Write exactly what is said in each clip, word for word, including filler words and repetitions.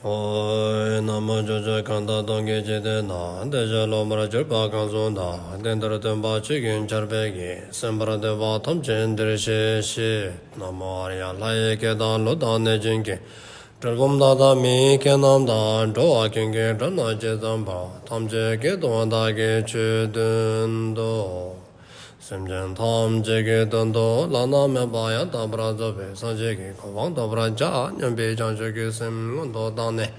ཨོ། ན་མོ། ཕྱོགས་བཅུ་གང་དག་སྟོང་གི་འཇིག་རྟེན་ན། བདེ་གཤེགས་སློབ་མར་གྱུར་པ་གང་གསུངས་དང་། དེང་འདིར་སྟོན་པ་ཆོས་ཀྱི་ཆར་འབེབས་ཀྱིས། གསན་པར་འདོད་པ་ཐམས་ཅད་འདིར་གཤེགས་ཤིག། ན་མོ་ཨཱརྱ། ལྷ་ཡི་སྐད་དང་ཀླུ་དང་གནོད་སྦྱིན་གྱི། གྲུལ་བུམ་དག་དང་མིའི་སྐད་རྣམས་དང་། འགྲོ་བ་ཀུན་གྱི་སྒྲ་རྣམས་ཇི་ཙམ་པ། ཐམས་ཅད་སྐད་དུ་བདག་གིས་ཆོས་བསྟན་ཏོ། སེམས་ཅན་ཐམས་ཅད་ཀྱི་དོན་དུ་བླ་ན་མེད་པ་ཡང་དག་པར་རྫོགས་པའི་སངས་རྒྱས་ཀྱི་གོ་འཕང་ཐོབ་པར་བྱ་སྙམ་པའི་བྱང་ཆུབ་ཀྱི་སེམས་སྔོན་དུ་བཏང་ནས།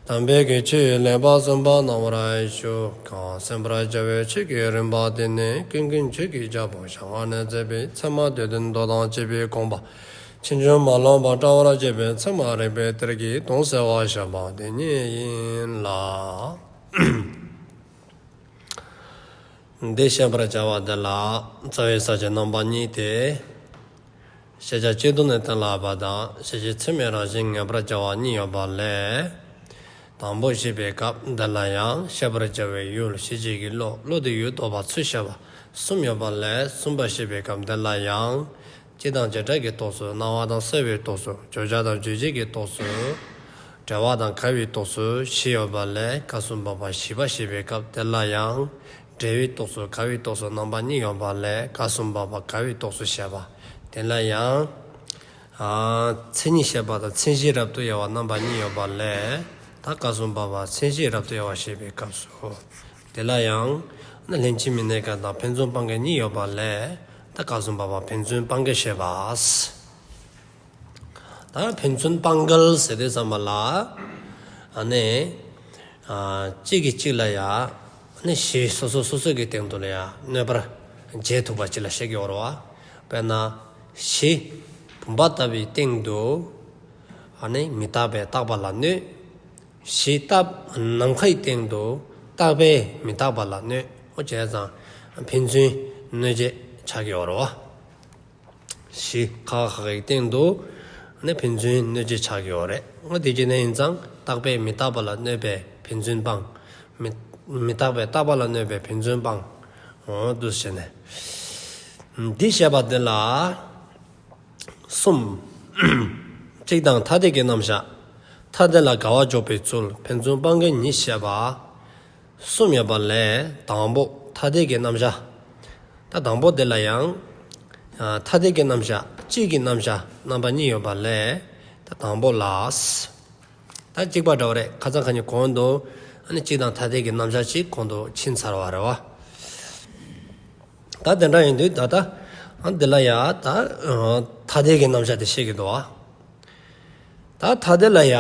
དམ་པའི་གི་ཆོས་ལེགས་པར་གསན་པ་གནང་བར་ཞུ། གང་གསན་པར་བྱ་བའི་ཆོས་ཀྱི་རིམ་པ་དེ་ནི་ཀུན་མཁྱེན་ཆོས་ཀྱི་རྒྱལ་པོ་ཞལ་སྔ་ནས་མཛད་པའི་ཚད་མ་སྡེ་བདུན་མདོ་དང་བཅས་པའི་དགོངས་པ་ཕྱིན་ཅི་མ་ལོག་པར་བཀྲལ་བར་བྱེད་པའི་ཚད་མ་རིགས་པའི་གཏེར་གྱི་དོན་གསལ་བར་བཤད་པ་དེ་ཉིད་ཡིན་ལ། འདི་བཤད་པར་བྱ་བ་འདི་ལ་རྩ་བའི་ས་བཅད་རྣམ་པ་གཉིས་ཏེ། ཤེས་བྱ་སྤྱི་ལྡོག་ནས་གཏན་ལ་དབབ་པ་དང་། ཤེས་བྱེད་ཚད་མའི་རང་བཞིན་ངེས་པར་བྱ་བ་གཉིས་ཡོད་པ་ལས། དང་པོ་བཤད་པའི་སྐབས་འདི་ལ་ཡང་བཤད་པར་བྱ་བའི་ཡུལ། ཤེས་བྱེད་ཀྱི་བློ། བློ་དེའི་ཡུལ་རྟོགས་པ་ཚུལ་བཤད་པ་གསུམ་ཡོད་པ་ལས། གསུམ་པ་བཤད་པའི་སྐབས་འདི་ལ་ཡང་སྤྱི་དང་བྱེ་བྲག་གི་རྟོགས་ཚུལ། སྣང་བ་དང་སེལ་བའི་རྟོགས་ཚུལ། བརྗོད་བྱ་དང་རྗོད་བྱེད་ཀྱི་རྟོགས་ཚུལ། འབྲེལ་བ་དང་འགལ་བའི་རྟོགས་ཚུལ་བཞི་ཡོད་པ་ལས། སྐབས་གསུམ་པ་བ་བཞི་པ་བཤད་པའི་སྐབས་དེ་ལ་ཡང་། འབྲེལ་བའི་རྟོགས་ཚུལ། འགལ་བའི་རྟོགས་ཚུལ་རྣམ་པ་གཉིས་ཡོད་པ་ལས། སྐབས་གསུམ་པ་བ་འགལ་བའི་རྟོགས་ཚུལ་བཤད་པ་དེ་ལ་ཡང་། ཨ། མཚན་ཉིད་བཤད་པ་དང་མཚན་གཞི་རབ་ཏུ་དབྱེ་བ་རྣམ་པ་གཉིས་ཡོད་པ་ལས། ད་སྐབས་གསུམ་པ་བ་མཚན་གཞི་རབ་ཏུ་དབྱེ་བ་བཤད་པའི་སྐབས་སུ། དེ་ལ་ཡང་། ན་ལྷན་ཅིག་མི་གནས་འགལ་དང་ཕན་ཚུན་སྤང་འགལ་གཉིས་ཡོད་པ་ལས། ད་སྐབས་གསུམ་པ་བ་ཕན་ཚུན་སྤང་འགལ་བཤད་པ། ད་ཕན་ཚུན་སྤང་འགལ་ཟེར་དུས་ཙམ་པ་ལ། ཨ་ནི། ཨ། གཅིག་གིས་གཅིག་ལ་ཡ། ཨ་ནི་གཞི་སོ་སོ་སོ་སོ་གི་སྟེང་དུ་ལ་ཡ་གནོད་པར་བྱེད་ཐུབ་པ་ཅིག་ལ་བཤད་ཀྱི་ཡོད་རེད་བ། དཔེར་ན། གཞི་བུམ་པ་ལྟ་བུའི་སྟེང་དུ། ཨ་ནི་མི་རྟག་པས་རྟག་པ་ལ་གནོད། གཞི་རྟག་ནམ་མཁའི་སྟེང་དུ་རྟག་པས་མི་རྟག་པ་ལ་གནོད། འོ་བྱས་ཙང་ཕན་ཚུན་གནོད་བྱེད་ཆགས་ཀྱི་ཡོད་རེད་བ། གཞི་ཁ་ཁ་ཁའི་སྟེང་དུ་ནི་ཕན་ཚུན་གནོད་བྱེད་ཆགས་ཀྱི་ཡོད་རེད། འོ་དེ་བྱས་ནས་ཡིན་ཙང་རྟག་པས་མི་རྟག་པ་ལ་གནོད་པའི་ཕན་ཚུན་སྤང་། མི་མི་རྟག་པས་རྟག་པ་ལ་གནོད་པའི་ཕན་ཚུན་སྤང་། འོ་འདུག་བྱས་ནས། འདི་བཤད་པ་འདི་ལ། གསུམ། གཅིག་དང་ཐ་དད་ཀྱི་རྣམ་གཞག་ཐ་དད་ལ་འགལ་བ་འཇོག་པའི་ཚུལ། ཕན་ཚུན་སྤང་འགལ་གཉིས་བཤད་པ། གསུམ་ཡོད་པ་ལས་དང་པོ་ཐ་དད་ཀྱི་རྣམ་གཞག་ད་དང་པོ་དེ་ལ་ཡང་། ཨ། ཐ་དད་ཀྱི་རྣམ་གཞག་གཅིག་གི་རྣམ་གཞག་རྣམ་པ་གཉིས་ཡོད་པ་ལས། ད་དང་པོ་ལ། ད་གཅིག་པ་འདྲ་བ་རེད། ཁ་སང་ཁ་ཉིན་གོང་དུ། ཨ་ནི་གཅིག་དང་ཐ་དད་ཀྱི་རྣམ་གཞག་གཅིག་གོང་དུ་ཕྱིན་ཚར་བ་རེད་བ། ད་དེ་འདྲ་ཡིན་དུས་ད་ལྟ། ཨ། འདི་ལ་ཡ་ད། ཨ། ཐ་དད་ཀྱི་རྣམ་གཞག་དེ་བཤད་ཀྱི་འདུག་བ། ད་ཐ་དད་ལ་ཡ།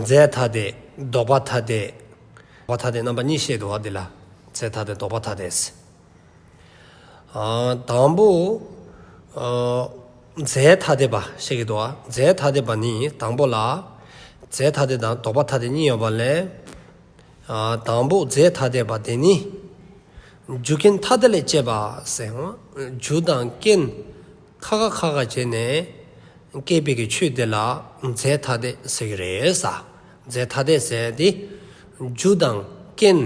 རྫས་ཐ་དད། ལྡོག་པ་ཐ་དད། ལྡོག་པ་ཐ་དད་རྣམ་པ་གཉིས་བཤད་འདུག་བ་འདི་ལ། རྫས་ཐ་དད་ལྡོག་པ་ཐ་དད། ཨ། དང་པོ། ཨ། རྫས་ཐ་དད་པ་བཤད་ཀྱི་འདུག་བ། རྫས་ཐ་དད་པ་ནི་དང་པོ་ལ། རྫས་ཐ་དད་དང་ལྡོག་པ་ཐ་དད་གཉིས་ཡོད་པ་ལས། ཨ། དང་པོ་རྫས་ཐ་དད་པ་དེ་ནི། རྒྱུ་རྐྱེན་ཐ་དད་ལས་སྐྱེས་པ་ཟེར། རྒྱུ་དང་རྐྱེན་ཁ་ཁ་ཁ་ཁ་བྱས་ནས་སྐྱེས་པའི་གི་ཆོས་དེ་ལ་རྫས་ཐ་དད་ཟེར་གྱི་རེད་ས། རྫས་ཐ་དད་ཟེར་དེ་རྒྱུ་དང་རྐྱེན་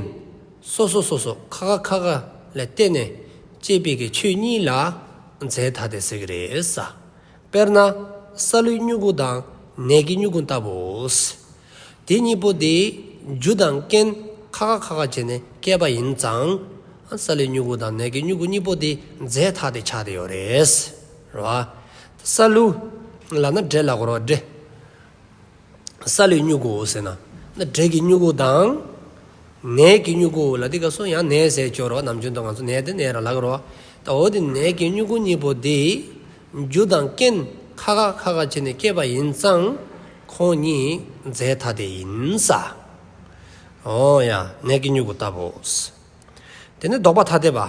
སོ་སོ་སོ་སོ་ཁ་ཁ་ཁ་ཁ་ལ་བརྟེན་ནས་སྐྱེས་པའི་གི་ཆོས་གཉིས་ལ་རྫས་ཐ་དད་ཟེར་གྱི་རེད་ས། དཔེར་ན། སཱ་ལུའི་མྱུ་གུ་དང་ནས་ཀྱི་མྱུ་གུ་ལྟ་བུ། དེ་གཉིས་པོ་དེ་རྒྱུ་དང་རྐྱེན་ཁ་ཁ་ཁ་ཁ་བྱས་ནས་སྐྱེས་པ་ཡིན་ཙང་། སཱ་ལུའི་མྱུ་གུ་དང་ནས་ཀྱི་མྱུ་གུ་གཉིས་པོ་དེ་རྫས་ཐ་དད་ཆགས་བསྡད་ཡོད་རེད། རེད་བ། སཱ་ལུ་ལབ་ན་འབྲས་ལབ་དགོས་རེད་བ། འབྲས། སཱ་ལུའི་མྱུ་གུ་ཟེར་ན། ན་འབྲས་ཀྱི་མྱུ་གུ་དང་། ནས་ཀྱི་མྱུ་གུ་ལ་དེ་ག་སོ་ཡང་ནས་ཟེར་ཆོག་རོ། ནམ་རྒྱུན་དུ་ང་ཚོ་ནས་དེ་ནས་ར་ལབ་རོ། ད་འོ་དེ་ནས་ཀྱི་མྱུ་གུ་གཉིས་པོ་དེ། རྒྱུ་དང་རྐྱེན་ཁ་ཁ་ཁ་ཁ་བྱས་ནས་སྐྱེས་པ་ཡིན་ཙང་། ཁོང་གཉིས་རྫས་ཐ་དད་ཡིན་ས། འོ་ཡ། ནས་ཀྱི་མྱུ་གུ་ལྟ་བུ། དེ་ནས་ལྡོག་པ་ཐ་དད་པ།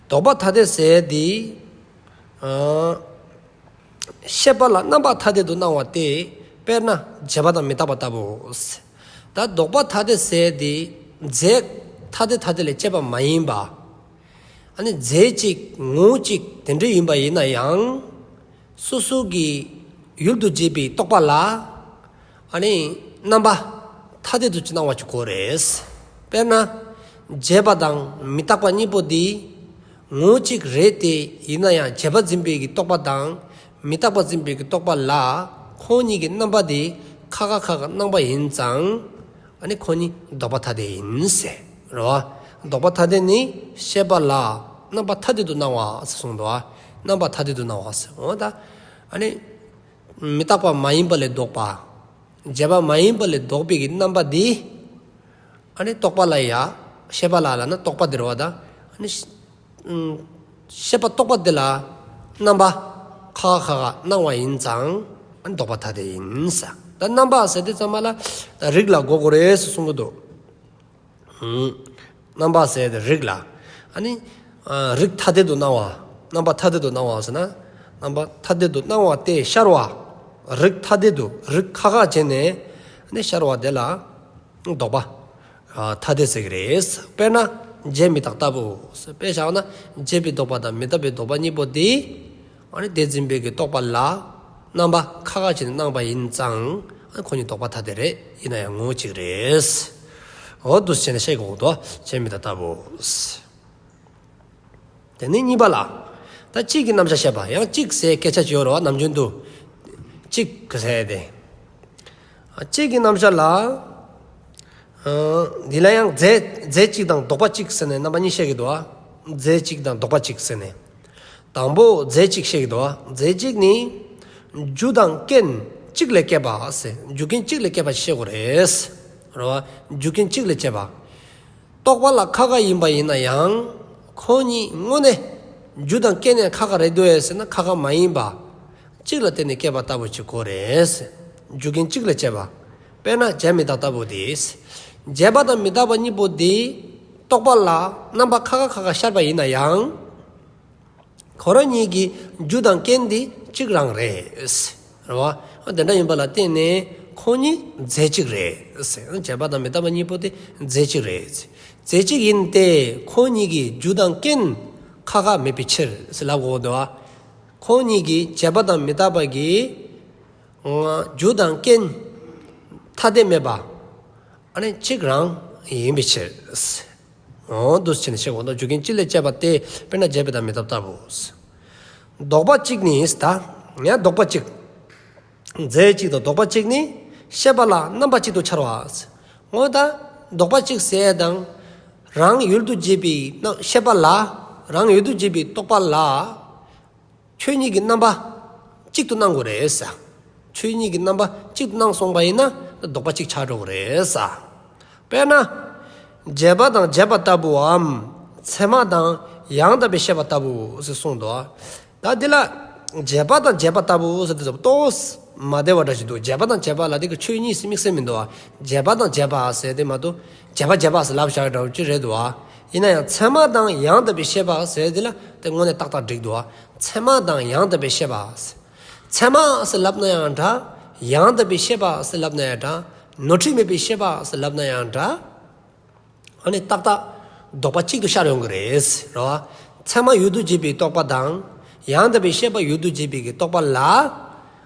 ལྡོག་པ་ཐ་དད་ཟེར་དེ། ཨ། ཤེས་པ་ལ་རྣམ་པ་ཐ་དད་དུ་སྣང་བ་སྟེ། དཔེར་ན་བྱས་པ་དང་མི་རྟག་པ་ལྟ་བུ། ད་ལྡོག་པ་ཐ་དད་ཟེར་དེ་རྫས་ཐ་དད་ཐ་དད་ལས་སྐྱེས་པ་མ་ཡིན་པ། ཨ་ནི་རྫས་གཅིག་ངོ་བོ་གཅིག་དེ་འདྲ་ཡིན་པ་ཡིན་ན་ཡང་། སོ་སོ་གི་ཡུལ་དུ་བྱེད་པའི་རྟོག་པ་ལ། ཨ་ནི་རྣམ་པ་ཐ་དད་དུ་སྣང་བ་ཅིག་དགོས་རེད། དཔེར་ན། བྱས་པ་དང་མི་རྟག་པ་གཉིས་པོ་དེ་ངོ་བོ་གཅིག་རེད་དེ། ཡིན་ན་ཡང་བྱས་པ་འཛིན་པའི་གི་རྟོག་པ་དང་མི་རྟག་པ་འཛིན་པའི་གི་རྟོག་པ་ལ། ཁོང་གཉིས་ཀྱི་རྣམ་པ་དེ་ ཁ་ཁ་ཁ་ཁ་སྣང་བ་ཡིན་ཙང་། ཨ་ནི་ཁོ་གཉིས་ལྡོག་པ་ཐ་དད་ཡིན་ཟེར། རེད་བ། ལྡོག་པ་ཐ་དད་ནི་ཤེས་པ་ལ་རྣམ་པ་ཐ་དད་དུ་སྣང་བ་ཟེར་གསུངས་འདུག་བ། རྣམ་པ་ཐ་དད་དུ་སྣང་བ་ཟེར། འོ་ད། ཨ་ནི། མི་རྟག་པ་མ་ཡིན་པ་ལས་ལྡོག་པ། བྱས་པ་མ་ཡིན་པ་ལས་ལྡོག་པའི་གི་རྣམ་པ་འདི། ཨ་ནི་རྟོག་པ་ལ་ཡ། ཤེས་པ་ལ་ལ་ན་རྟོག་པ་འདི་རེད་བ་ད། ཨ་ནི། ཤེས་པ་རྟོག་པ་འདི་ལ། རྣམ་པ། ཁ་ཁ་ཁ་ཁ་སྣང་བ་ཡིན་ཙང་། ཨ་ནི་ལྡོག་པ་ཐ་དད་ཡིན་ས། ད་རྣམ་པ་ཟེར་དུས་ཙམ་པ་ལ། ད་རིགས་ལ་གོ་དགོས་རེད་ཟེར་གསུང་གི་འདུག་རྣམ་པ་ཟེར་དེ་རིགས་ལ། ཨ་ནི། རིགས་ཐ་དད་དུ་སྣང་བ། རྣམ་པ་ཐ་དད་དུ་སྣང་བ་ཟེར་ན། རྣམ་པ་ཐ་དད་དུ་སྣང་བ་སྟེ་ཤར་བ། རིགས་ཐ་དད་དུ་རིགས་ཁ་ཁ་བྱས་ནས། ཨ་ནི་ཤར་བ་དེ་ལ། ལྡོག་པ། ཐ་དད་ཟེར་གི་རེད། དཔེར་ན། བྱས་མི་རྟག་ལྟ་བུ། དཔེ་བཞག་ན། བྱས་པའི་ལྡོག་པ་དང་མི་རྟག་པའི་ལྡོག་པ་གཉིས་པོ་དེ། ཨ་ནི་དེ་འཛིན་པའི་གི་རྟོག་པ་ལ། རྣམ་པ་ཁ་ཁ་བྱས་ནས་སྣང་བ་ཡིན་ཙང་། ཨ་ནི་ཁོ་གཉིས་ལྡོག་པ་ཐ་དད་རེད། ཡིན་ན་ཡང་ངོ་བོ་གཅིག་རེད། འོ་འདུག་སེ་བྱས་ནས་བཤད་དགོས་འདུག་བྱས་མི་རྟག་ལྟ་བུ། དེ་ནས་གཉིས་པ་ལ། ད་གཅིག་གི་རྣམ་གཞག་བཤད་པ། ཡང་གཅིག་ཟེར་སྐད་ཆ་ཅིག་ཡོད་རེད་བ། ནམ་རྒྱུན་དུ། གཅིག་གི་ཟེར་ཏེ། གཅིག་གི་རྣམ་གཞག་ལ། འདི་ལ་ཡང་རྫས་རྫས་གཅིག་དང་ལྡོག་པ་གཅིག་ཟེར་ནས་རྣམ་པ་གཉིས་བཤད་ཀྱི་འདུག་བ། རྫས་གཅིག་དང་ལྡོག་པ་གཅིག་ཟེར་ནས། དང་པོ་རྫས་གཅིག་བཤད་ཀྱི་འདུག་བ། རྫས་གཅིག་ནི། རྒྱུ་དང་རྐྱེན་གཅིག་ལས་སྐྱེས་པ་ཟེར། རྒྱུ་རྐྱེན་གཅིག་ལས་སྐྱེས་པ་བཤད་དགོས་རེད། རེད་བ། རྒྱུ་རྐྱེན་གཅིག་ལས་སྐྱེས་པ། རྟོག་པ་ལ་ཁ་ཁ་ཡིན་པ་ཡིན་ན་ཡང་། ཁོ་གཉིས་དངོས་གནས། རྒྱུ་དང་རྐྱེན་ནས་ཁ་ཁ་རེད་འདུག་ཟེར་ན་ཁ་ཁ་མ་ཡིན་པ། གཅིག་ལ་བརྟེན་ནས་སྐྱེས་པ་ལྟ་བུ་ཅིག་གོ་རེད། རྒྱུ་རྐྱེན་གཅིག་ལས་སྐྱེས་པ། དཔེར་ན་བྱས་མི་རྟག་ལྟ་བུ་དེ། བྱས་པ་དང་མི་རྟག་པ་གཉིས་པོ་དེ། རྟོག་པ་ལ་རྣམ་པ་ཁ་ཁ་ཁ་ཁ་ཤར་བ་ཡིན་ན་ཡང་། ཁོ་རང་གཉིས་ཀྱི་རྒྱུ་དང་རྐྱེན་དེ་གཅིག་རང་རེད། རེད་བ། དེ་འདྲ་ཡིན་པ་ལ་བརྟེན་ནས་ཁོ་གཉིས་རྫས་གཅིག་རེད། བྱས་པ་དང་མི་རྟག་པ་གཉིས་པོ་དེ་རྫས་གཅིག་རེད། རྫས་གཅིག་ཡིན་ཏེ་ཁོ་གཉིས་ཀྱི་རྒྱུ་དང་རྐྱེན་ཁ་ཁ་མེད་པའི་ཕྱིར་ལབ་དགོས་འདུག་བ། ཁོ་གཉིས་ཀྱི་བྱས་པ་དང་མི་རྟག་པ་གི་རྒྱུ་དང་རྐྱེན་ཐ་དད་མེད་པ། ཨ་ནི་གཅིག་རང་ཡིན་པའི་ཕྱིར། འོ་འདུག་སེ་བྱས་ནས་བཤད་དགོས་འདུག་རྒྱུ་རྐྱེན་གཅིག་ལས་སྐྱེས་པ་སྟེ། དཔེར་ན་བྱས་པ་དང་མི་རྟག་ལྟ་བུ། ལྡོག་པ་གཅིག་ནི་ད། ཡང་ལྡོག་པ་གཅིག་རྫས་གཅིག་དང་ལྡོག་པ་གཅིག་ནི། ཤེས་པ་ལ་རྣམ་པ་གཅིག་ཏུ་འཆར་བ། འོ་ད། ལྡོག་པ་གཅིག་ཟེར་དང་། རང་ཡུལ་དུ་བྱེད་པའི་རྣམ་ཤེས་པ་ལ། རང་ཡུལ་དུ་བྱེད་པའི་རྟོག་པ་ལ། ཆོས་ཉིད་ཀྱི་རྣམ་པ་གཅིག་ཏུ་སྣང་དགོས་རེད་ས། ཆོས་ཉིད་ཀྱི་རྣམ་པ་གཅིག་ཏུ་སྣང་སོང་བ་ཡིན་ན་ལྡོག་པ་གཅིག་ཆགས་འགྲོ་གི་རེད་ས། དཔེར་ན། བྱས་པ་དང་བྱས་པ་ལྟ་བུའམ། ཚད་མ་དང་ཡང་དག་པའི་ཤེས་པ་ལྟ་བུ་ཟེར་གསུངས་འདུག་ད་འདི་ལ། བྱས་པ་དང་བྱས་པ་ལྟ་བུ་ཟེར་དུས་ཏོག་མ་བདེ་བ་འདྲ་ཞིག་འདུག་བྱས་པ་དང་བྱས་པ་ལ་དེ་གི་ཆོས་གཉིས་སུ་དམིགས་བསལ་མི་འདུག་བ། བྱས་པ་དང་བྱས་པ་ཟེར་དེ་མ་གཏོགས། བྱས་པ་བྱས་པ་ཟེར་ལབ་བཞག་འདྲ་བོ་ཅིག་རེད་འདུག་བ། ཡིན་ན་ཡང་ཚད་མ་དང་ཡང་དག་པའི་ཤེས་པ་ཟེར་དེ་ལ་དེ་དངོས་གནས་ཏག་ཏག་འགྲིག་འདུག་བ། ཚད་མ་དང་ཡང་དག་པའི་ཤེས་པ། ཚད་མ་ཟེར་ལབ་ན་ཡང་འདྲ། ཡང་དག་པའི་ཤེས་པ་ཟེར་ལབ་ན་ཡང་འདྲ། ནོར་འཁྲུལ་མེད་པའི་ཤེས་པ་ཟེར་ལབ་ན་ཡང་འདྲ། ཨ་ནི་ཏག་ཏག་ལྡོག་པ་གཅིག་ཏུ་ཤར་ཡོང་གི་རེད། རེད་བ། ཚད་མ་ཡུལ་དུ་བྱེད་པའི་རྟོག་པ་དང་། ཡང་དག་པའི་ཤེས་པ་ཡུལ་དུ་བྱེད་པའི་གི་རྟོག་པ་ལ།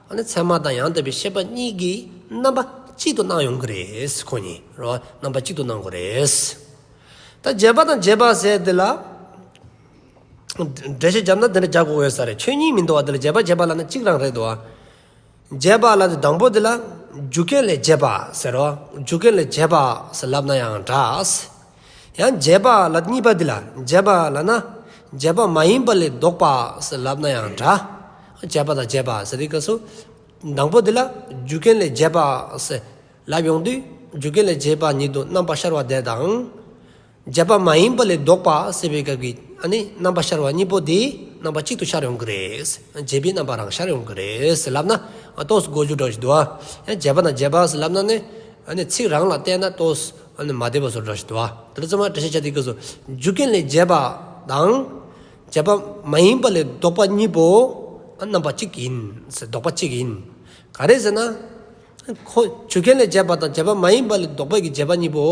ཨ་ནི་ཚད་མ་དང་ཡང་དག་པའི་ཤེས་པ་གཉིས་ཀྱི་རྣམ་པ་གཅིག་ཏུ་སྣང་ཡོང་གི་རེད། ཁོ་གཉིས་རེད་བ། རྣམ་པ་གཅིག་ཏུ་སྣང་གི་རེད། ད་བྱས་པ་དང་བྱས་པ་ཟེར་དེ་ལ། འགྲེལ་བཤད་བརྒྱབ་ན་འདི་འདྲ་རྒྱག་དགོས་ཡོད་ས་རེད། ཆོས་ཉིད་མི་འདུག་བ། འདི་ལ་བྱས་པ་བྱས་པ་ལབ་ན་གཅིག་རང་རེད་འདུག་བ། བྱས་པ་ལབ་དུས་དང་པོ་འདི་ལ་རྒྱུ་རྐྱེན་ལས་བྱས་པ་ཟེར་རོ། རྒྱུ་རྐྱེན་ལས་བྱས་པ་ཟེར་ལབ་ན་ཡང་འདྲ། ཡང་བྱས་པ་ལབ་གཉིས་པ་འདི་ལ་བྱས་པ་ལབ་ན་བྱས་པ་མ་ཡིན་པ་ལས་ལྡོག་པ་ཟེར་ལབ་ན་ཡང་འདྲ། བྱས་པ་དང་བྱས་པ་ཟེར་དུས་སྐབས་སུ་དང་པོ་འདི་ལ་རྒྱུ་རྐྱེན་ལས་བྱས་པ་ཟེར་ལབ་ཡོང་དུས། རྒྱུ་རྐྱེན་ལས་བྱས་པ་ཉིད་དུ་རྣམ་པར་ཤར་བ་དེ་དང་། བྱས་པ་མ་ཡིན་པ་ལས་ལྡོག་པ་ཟེར་བའི་སྐབས་ཀྱི་ཨ་ནི་རྣམ་པར་ཤར་བ་གཉིས་པོ་དེ་རྣམ་པ་གཅིག་ཏུ་ཤར་ཡོང་གི་རེད། བྱས་པའི་རྣམ་པ་རང་ཤར་ཡོང་གི་རེད་ཟེར་ལབ་ན་ཏོག་ཙམ་གོ་རྒྱུ་འདྲ་ཞིག་འདུག་ཨ། ཡང་བྱས་པ་དང་བྱས་པ་ཟེར་ལབ་ན་ནི་ཨ་ནི་ཚིག་རང་ལ་བལྟས་ན་ཏོག་ཙམ་ཨ་ནི་མ་བདེ་བ་བཟོ་འདྲ་ཞིག་འདུག་ཨ། དེ་ཚང་མ་འགྲེལ་བཤད་བྱ་དུས་སྐབས་སུ་རྒྱུ་རྐྱེན་ལས་བྱས་པ་དང་། བྱས་པ་མ་ཡིན་པ་ལས་ལྡོག་པ་གཉིས་པོ་ཨ་རྣམ་པ་གཅིག་ཡིན་ཟེར། ལྡོག་པ་གཅིག་ཡིན། ག་རེ་ཟེར་ན། ཁོ་རྒྱུ་རྐྱེན་ལས་བྱས་པ་དང་བྱས་པ་མ་ཡིན་པ་ལས་ལྡོག་པའི་གི་བྱས་པ་གཉིས་པོ།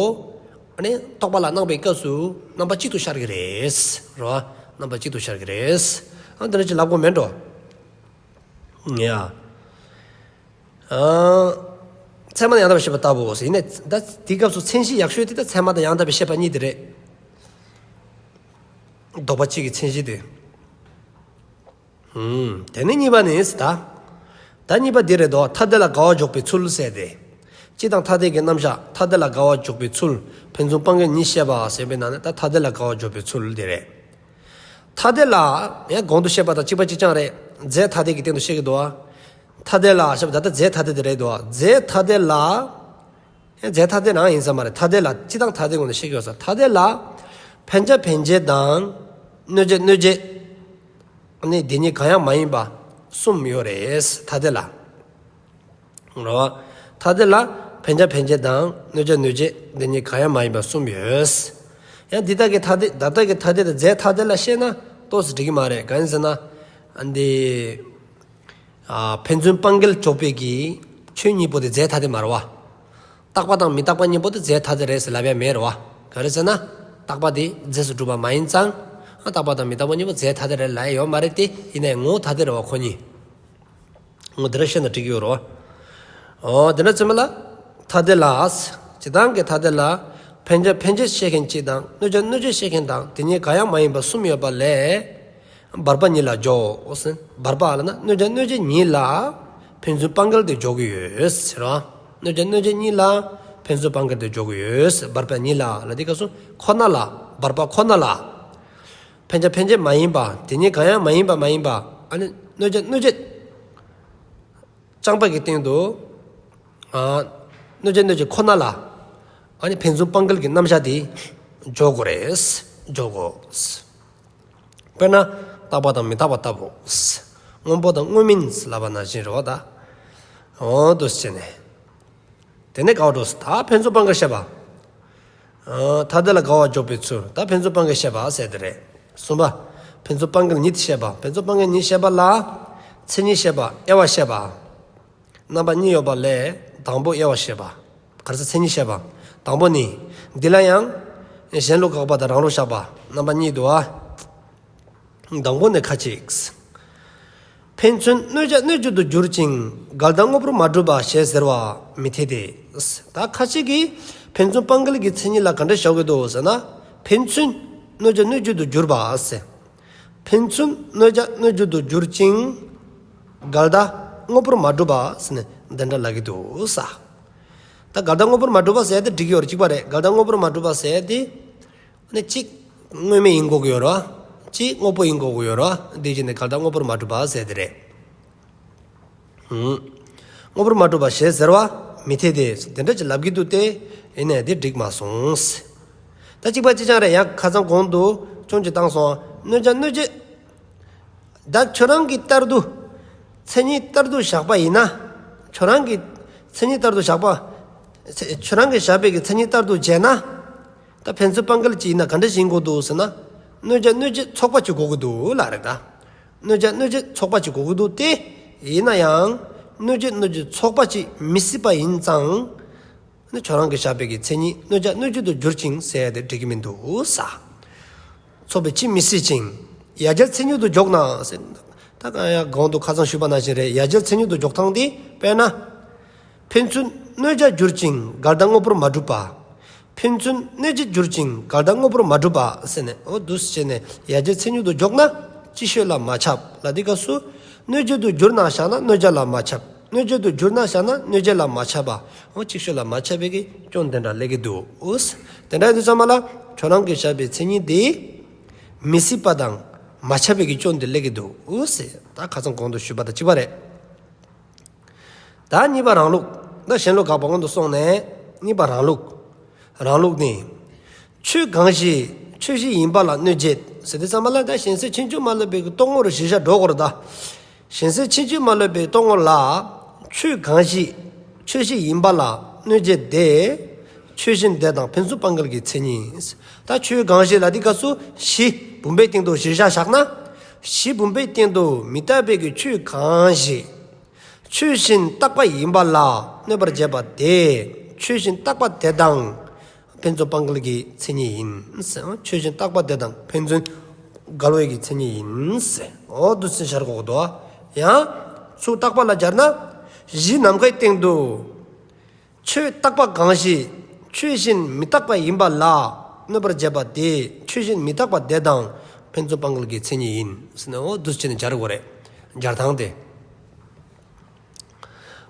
ཨ་ནི་རྟོག་པ་ལ་སྣང་བའི་སྐབས་སུ་རྣམ་པ་གཅིག་ཏུ་ཤར་གི་རེད། རོ། རྣམ་པ་གཅིག་ཏུ་ཤར་གི་རེད། ཨ་འདི་འདྲ་ཅིག་ལབ་དགོས་མེད་འགྲོ། ཡ། ཨ། ཚད་མ་དང་ཡང་དག་པའི་ཤེས་པ་ལྟ་བུ་ཟེར་ཡིན་ནས་ད་དེའི་སྐབས་སུ་མཚན་གཞི་ཡག་ཤོས་དེ་ད་ཚད་མ་དང་ཡང་དག་པའི་ཤེས་པ་གཉིས་དེ་རེད། ལྡོག་པ་གཅིག་གི་མཚན་གཞི་དེ། ཨུམ། དེ་ནས་གཉིས་པ་ནི་ད། ད་གཉིས་པ་འདི་རེད་དོ། ཐ་དད་ལ་དགག་པ་འཇོག་པའི་ཚུལ་ཟེར་ཏེ། སྤྱི་དང་ཐ་དད་ཀྱི་རྣམ་གཞག་ཐ་དད་ལ་དགག་པ་འཇོག་པའི་ཚུལ། ཕན་ཚུན་སྤང་འགལ་ཉིད་བཤད་པ་ཟེར་བའི་ནང་ནས་ད་ཐ་དད་ལ་དགག་པ་འཇོག་པའི་ཚུལ་དེ་རེད། ཐ་དད་ལ་ཡང་གོང་དུ་བཤད་པ་དང་གཅིག་པ་གཅིག་རྐྱང་རེད། རྫས་ཐ་དད་ཀྱི་སྟེང་དུ་བཤད་ཀྱི་འདུག་བ། ཐ་དད་ལ་བཤད་པ་ད་ལྟ་རྫས་ཐ་དད་དེ་རེད་འདུག་བ། རྫས་ཐ་དད་ལ། ཡང་རྫས་ཐ་དད་རང་ཡིན་ས་མ་རེད། ཐ་དད་ལ་སྤྱི་དང་ཐ་དད་ངོས་ནས་བཤད་ཀྱི་ཡོད་ས། ཐ་དད་ལ་ཕན་བྱ་ཕན་བྱེད་དང་གནོད་བྱེད་གནོད་བྱེད་ནི་དེ་ཉིད་གང་ཡང་མ་ཡིན་པ་གསུམ་ཡོད་རེད། ཐ་དད་ལ། རེད་བ། ཐ་དད་ལ་ཕན་བྱ་ཕན་བྱེད་དང་གནོད་བྱ་གནོད་བྱེད་འདི་གཉིས་གང་ཡང་མ་ཡིན་པ་གསུམ་ཡོད། ཡང་འདི་དག་གི་ཐ་དད་ད་ལྟ་གི་ཐ་དད་དང་རྫས་ཐ་དད་ལ་བཤད་ན་ཏོག་ཙམ་འགྲིག་གི་མ་རེད། གང་ཡིན་ཟེར་ན། ཨ་འདི། ཨ་ཕན་ཚུན་སྤང་འགལ་འཇོག་པའི་གི་ཆོས་གཉིས་པོ་དེ་རྫས་ཐ་དད་མ་རེད་བ། རྟག་པ་དང་མི་རྟག་པ་གཉིས་པོ་དེ་རྫས་ཐ་དད་རེད་ཟེར་ལབ་ཡ་མེད་རེད་བ། ག་རེ་ཟེར་ན། རྟག་པ་དེ་རྫས་སུ་གྲུབ་པ་མ་ཡིན་ཙང་། ཨ་རྟག་པ་དང་མི་རྟག་པ་གཉིས་པོ་རྫས་ཐ་དད་རེད་ལབ་ཡ་ཡོད་མ་རེད་དེ། ཡིན་ནའི་ངོ་བོ་ཐ་དད་རེད་བ་ཁོ་གཉིས། འོ་དེ་འདྲ་བཤད་ན་འགྲིག་གི་ཡོད་རེད་བ། འོ་དེ་འདྲ་ཚོད་མ་ལ། ཐ་དད་ལ། སྤྱི་དང་གི་ཐ་དད་ལ། ཕན་བྱ་ཕན་བྱེད་བཤད་མཁན་གཅིག་དང་གནོད་བྱ་གནོད་བྱེད་བཤད་མཁན་དང་དེ་གཉིས་གང་ཡང་མ་ཡིན་པ་གསུམ་ཡོད་པ་ལས། བར་པ་གཉིས་ལ་འཇོག་ཟེར། བར་པ་ལ་ན་གནོད་བྱ་གནོད་བྱེད་གཉིས་ལ་ཕན་ཚུན་སྤང་འགལ་དེ་འཇོག་གི་ཡོད་ཟེར་བ། གནོད་བྱ་གནོད་བྱེད་གཉིས་ལ་ཕན་ཚུན་སྤང་འགལ་དེ་འཇོག་གི་ཡོད་ཟེར། བར་པ་གཉིས་ལ་ལ་དེ་སྐབས་སུ་ཁོ་ན་ལ། བར་པ་ཁོ་ན་ལ། ཕན་བྱ་ཕན་བྱེད་མ་ཡིན་པ། དེ་གཉིས་གང་ཡང་མ་ཡིན་པ་མ་ཡིན་པ། ཨ་ནི་གནོད་བྱ་གནོད་བྱེད། རྐྱང་པ་གི་སྟེང་དུ། ཨ། གནོད་བྱ་གནོད་བྱེད་ཁོ་ན་ལ། ཨ་ནི་ཕན་ཚུན་སྤང་འགལ་གྱི་རྣམ་གཞག་དེ། འཇོག་དགོས་རེད། འཇོག་དགོས། དཔེར་ན། རྟག་པ་དང་མི་རྟག་པ་ལྟ་བུ། སྔོན་པོ་དང་སྔོན་མིན་ལབ་པ་ནང་བཞིན་རེད་བ་ད། འོ་འདུག་སེ་བྱས་ནས། དེ་ནས་དགག་པ་འགྲོ་སོང་། ད་ཕན་ཚུན་སྤང་འགལ་བཤད་པ། ཨ། ཐ་དད་ལ་དགག་པ་འཇོག་པའི་ཚུལ། ད་ཕན་ཚུན་སྤང་འགལ་བཤད་པ་ཟེར་དེ་རེད། གསུམ་པ། ཕན་ཚུན་སྤང་འགལ་ཉིད་བཤད་པ། ཕན་ཚུན་སྤང་འགལ་ཉིད་བཤད་པ་ལ། མཚན་ཉིད་བཤད་པ། དབྱེ་བ་བཤད་པ། རྣམ་པ་གཉིས་ཡོད་པ་ལས་དང་པོ་དབྱེ་བ་བཤད་པ། ག་རེ་ཟེར། མཚན་ཉིད་བཤད་པ། དང་པོ་ནི། འདི་ལ་ཡང་། གཞན་ལུགས་དགག་པ་དང་རང་ལུགས་བཞག་པ། རྣམ་པ་གཉིས་འདུག་ཨ། དང་པོ་ནི་ཁ་ཅིག་ཕན་ཚུན་གནོད་བྱ་གནོད་བྱེད་དུ་འགྱུར་ཅིང་འགལ་ཟླ་དངོས་པོར་མ་གྲུབ་པ་ཞེས་ཟེར་བ་མི་འཐད་དེ། ད་ཁ་ཅིག་གིས་ཕན་ཚུན་སྤང་འགལ་གྱི་མཚན་ཉིད་ལ་ག་འདྲ་བཞག་གི་འདུག་ཟེར་ན། ཕན་ཚུན་གནོད་བྱ་གནོད་བྱེད་དུ་འགྱུར་བ་ཟེར། ཕན་ཚུན་གནོད་བྱ་གནོད་བྱེད་དུ་འགྱུར་ཅིང་། འགལ་ཟླ་དངོས་པོར་མ་གྲུབ་པ་ཟེར་ནས་འདི་འདྲ་ལབ་ཀྱི་འདུག་ས། ད་འགལ་ཟླ་དངོས་པོར་མ་གྲུབ་པ་ཟེར་ཡ་དེ་འགྲིག་གི་ཡོད་རེད། གཅིག་པ་རེད། འགལ་ཟླ་དངོས་པོར་མ་གྲུབ་པ་ཟེར་ཡ་དེ། ནི་གཅིག་དངོས་མེད་ཡིན་དགོས་ཀྱི་ཡོད་རེད། གཅིག་དངོས་པོ་ཡིན་དགོས་ཀྱི་ཡོད་རེད། འདི་བྱས་ནས་འགལ་ཟླ་དངོས་པོར་མ་གྲུབ་པ་ཟེར་དེ་རེད། ཧུམ། དངོས་པོར་མ་གྲུབ་པ་ཞེས་ཟེར་བ་མི་འཐད་དེ། དེ་འདྲ་ཅིག་ལབ་ཀྱི་འདུག་སྟེ། ཡིན་ནའི་དེ་འགྲིག་མ་སོང་། ད་གཅིག་པ་གཅིག་རྐྱང་རེད། ཡང་ཁ་སང་གོང་དུ་ཅུང་ཅིག་བཏང་སོང་། གནོད་བྱ་གནོད་བྱེད། ད་ཁྱོད་རང་གི་ལྟར་དུ། མཚན་ཉིད་ལྟར་དུ་བཞག་པ་ཡིན་ན། ཁྱོད་རང་གི་མཚན་ཉིད་ལྟར་དུ་བཞག་པ། ཁྱོད་རང་གིས་བཞག་པའི་གི་མཚན་ཉིད་ལྟར་དུ་བྱས་ན། ད་ཕན་ཚུན་སྤང་འགལ་གྱི་ཡིན་ན་ག་འདྲ་ཞིག་ཡིན་དགོས་འདུག་ཟེར་ན། གནོད་བྱ་གནོད་བྱེད་ཚོགས་པ་གཅིག་དགོས་ཀྱི་འདུག་ལབ་རེད་ད། གནོད་བྱ་གནོད་བྱེད་ཚོགས་པ་གཅིག་དགོས་ཀྱི་འདུག་སྟེ། ཡིན་ན་ཡང་། གནོད་བྱེད་གནོད་བྱེད་ཚོགས་པ་གཅིག་མི་སྲིད་པ་ཡིན་ཙང་། ནི་ཁྱོད་རང་གིས་བཞག་པའི་གི་མཚན་ཉིད་གནོད་བྱ་གནོད་བྱེད་དུ་འགྱུར་ཅིང་ཟེར་ཡ་དེ་འགྲིག་གི་མི་འདུག་ས། ཚོགས་པ་གཅིག་མི་སྲིད་ཅིང་། ཡ་གྱལ་མཚན་ཉིད་དུ་འཇོག་ན་ཟེར། ད་གང་ཡང་གོང་དུ་ཁ་སང་ཞུས་པ་ནང་བཞིན་རེད། ཡ་གྱལ་མཚན་ཉིད་དུ་འཇོག་སྟངས་དེ་དཔེར་ན། ཕན་ཚུན་གནོད་བྱ་འགྱུར་ཅིང་འགལ་ཟླ་དངོས་པོར་མ་གྲུབ་པ། ཕན་ཚུན་གནོད་བྱེད་འགྱུར་ཅིང་འགལ་ཟླ་དངོས་པོར་མ་གྲུབ་པ་ཟེར་ནས། འོ་འདུག་སེ་བྱས་ནས་ཡ་གྱལ་མཚན་ཉིད་དུ་འཇོག་ན་ཅིག་ཤོས་ལ་མ་ཁྱབ་ལ། འདི་སྐབས་སུ་གནོད་བྱེད་དུ་འགྱུར་ན་བཞག་ན་གནོད་བྱ་ལ་མ་ཁྱབ། གནོད་བྱེད་དུ་འགྱུར་ན་བཞག་ན་གནོད་བྱེད་ལ་མ་ཁྱབ་པ། འོ་ཅིག་ཤོས་ལ་མ་ཁྱབ་པའི་གི་སྐྱོན་དེ་འདྲ་སླེབས་ཀྱི་འདུག་ཨོ། དེ་འདྲ་ཡིན་དུས་ཙམ་པ་ལ་ཁྱོད་རང་གིས་བཞག་པའི་མཚན་ཉིད་དེ་མི་སྲིད་པ་དང་མ་ཁྱབ་པའི་གི་སྐྱོན་དེ་སླེབས་ཀྱི་འདུག་ཨོ་ཟེར། ད་ཁ་སང་གོང་དུ་ཞུས་པ་དང་གཅིག་པ་རེད། ད་གཉིས་པ་རང་ལུགས། ད་གཞན་ལུགས་དགག་པ་སྔོན་དུ་སོང་ནས་གཉིས་པ་རང་ལུགས། རང་ལུགས་ནི། ཆོས་གང་ཞིག་ཆོས་བཞིན་ཡིན་པ་ལ་གནོད་བྱེད་ཟེར་དུས་ཙམ་པ་ལ། ད་གཞན་སེལ་ཕྱིན་ཅི་མ་ལོག་པའི་གི་རྟོག་ངོར་གཞིར་བཞག་འགྲོ་དགོས་རེད་ད། གཞན་སེལ་ཕྱིན་ཅི་མ་ལོག་པའི་རྟོག་ངོར་ལ། ཆོས་གང་ཞིག་ཆོས་བཞིན་ཡིན་པ་ལ་གནོད་བྱེད་དེ། ཆོས་བཞིན་དེ་དང་ཕན་ཚུན་སྤང་འགལ་གྱི་མཚན་ཉིད། ད་ཆོས་གང་ཞིག་ལ་འདི་སྐབས་སུ་གཞི་བུམ་པའི་སྟེང་དུ་གཞིར་བཞག་བཞག་ན། གཞི་བུམ་པའི་སྟེང་དུ་མི་རྟག་པའི་གི་ཆོས་གང་ཞིག་ཆོས་བཞིན་རྟག་པ་ཡིན་པ་ལ་གནོད་པར་བྱེད་པ་དེ། ཆོས་བཞིན་རྟག་པ་དེ་དང་ཕན་ཚུན་སྤང་འགལ་གྱི་མཚན་ཉིད་ཡིན་ཟེར། ཆོས་བཞིན་རྟག་པ་དེ་དང་ཕན་ཚུན་འགལ་བའི་གི་མཚན་ཉིད་ཡིན་ཟེར། འོ་འདུག་སེ་བྱ་དགོས་འདུག་ཡང་ཚུར་རྟག་པ་ལ་སྦྱར་ན། གཞི་ནམ་མཁའི་སྟེང་དུ་ཆོས་རྟག་པ་གང་ཞིག་ཆོས་བཞིན་མི་རྟག་པ་ཡིན་པ་ལ་གནོད་པར་བྱེད་པ་དེ། ཆོས་བཞིན་མི་རྟག་པ་དེ་དང་ཕན་ཚུན་སྤང་འགལ་གྱི་མཚན་ཉིད་ཡིན་ཟེར་ནས། འོ་འདུག་སེ་བྱས་ནས་སྦྱར་དགོས་རེད། སྦྱར་སྟངས་དེ།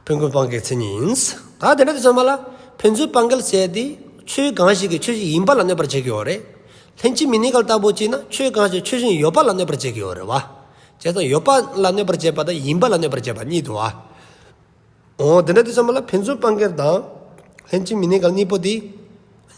ཕན་ཚུན་སྤང་གི་མཚན་ཉིད་ཡིན། ད་དེ་འདྲ་དུས་ཙམ་པ་ལ་ཕན་ཚུན་སྤང་གི་ཟེར་དེ་ཆོས་གང་ཞིག་གིས་ཆོས་ཅན་ཡིན་པ་ལ་གནོད་པར་བྱེད་ཀྱི་ཡོད་རེད། ལྷན་ཅིག་མི་གནས་འགལ་ལྟ་བུ་བྱས་ན་ཆོས་གང་ཞིག་ཆོས་ཅན་ཡོད་པ་ལ་གནོད་པར་བྱེད་ཀྱི་ཡོད་རེད་བ། བྱས་ཙང་ཡོད་པ་ལ་གནོད་པར་བྱེད་པ་དང་ཡིན་པ་ལ་གནོད་པར་བྱེད་པ་གཉིས་འདུག་བ། འོ་དེ་འདྲ་དུས་ཙམ་པ་ལ་ཕན་ཚུན་སྤང་གི་དང་ལྷན་ཅིག་མི་གནས་འགལ་གཉིས་པོ་དེ་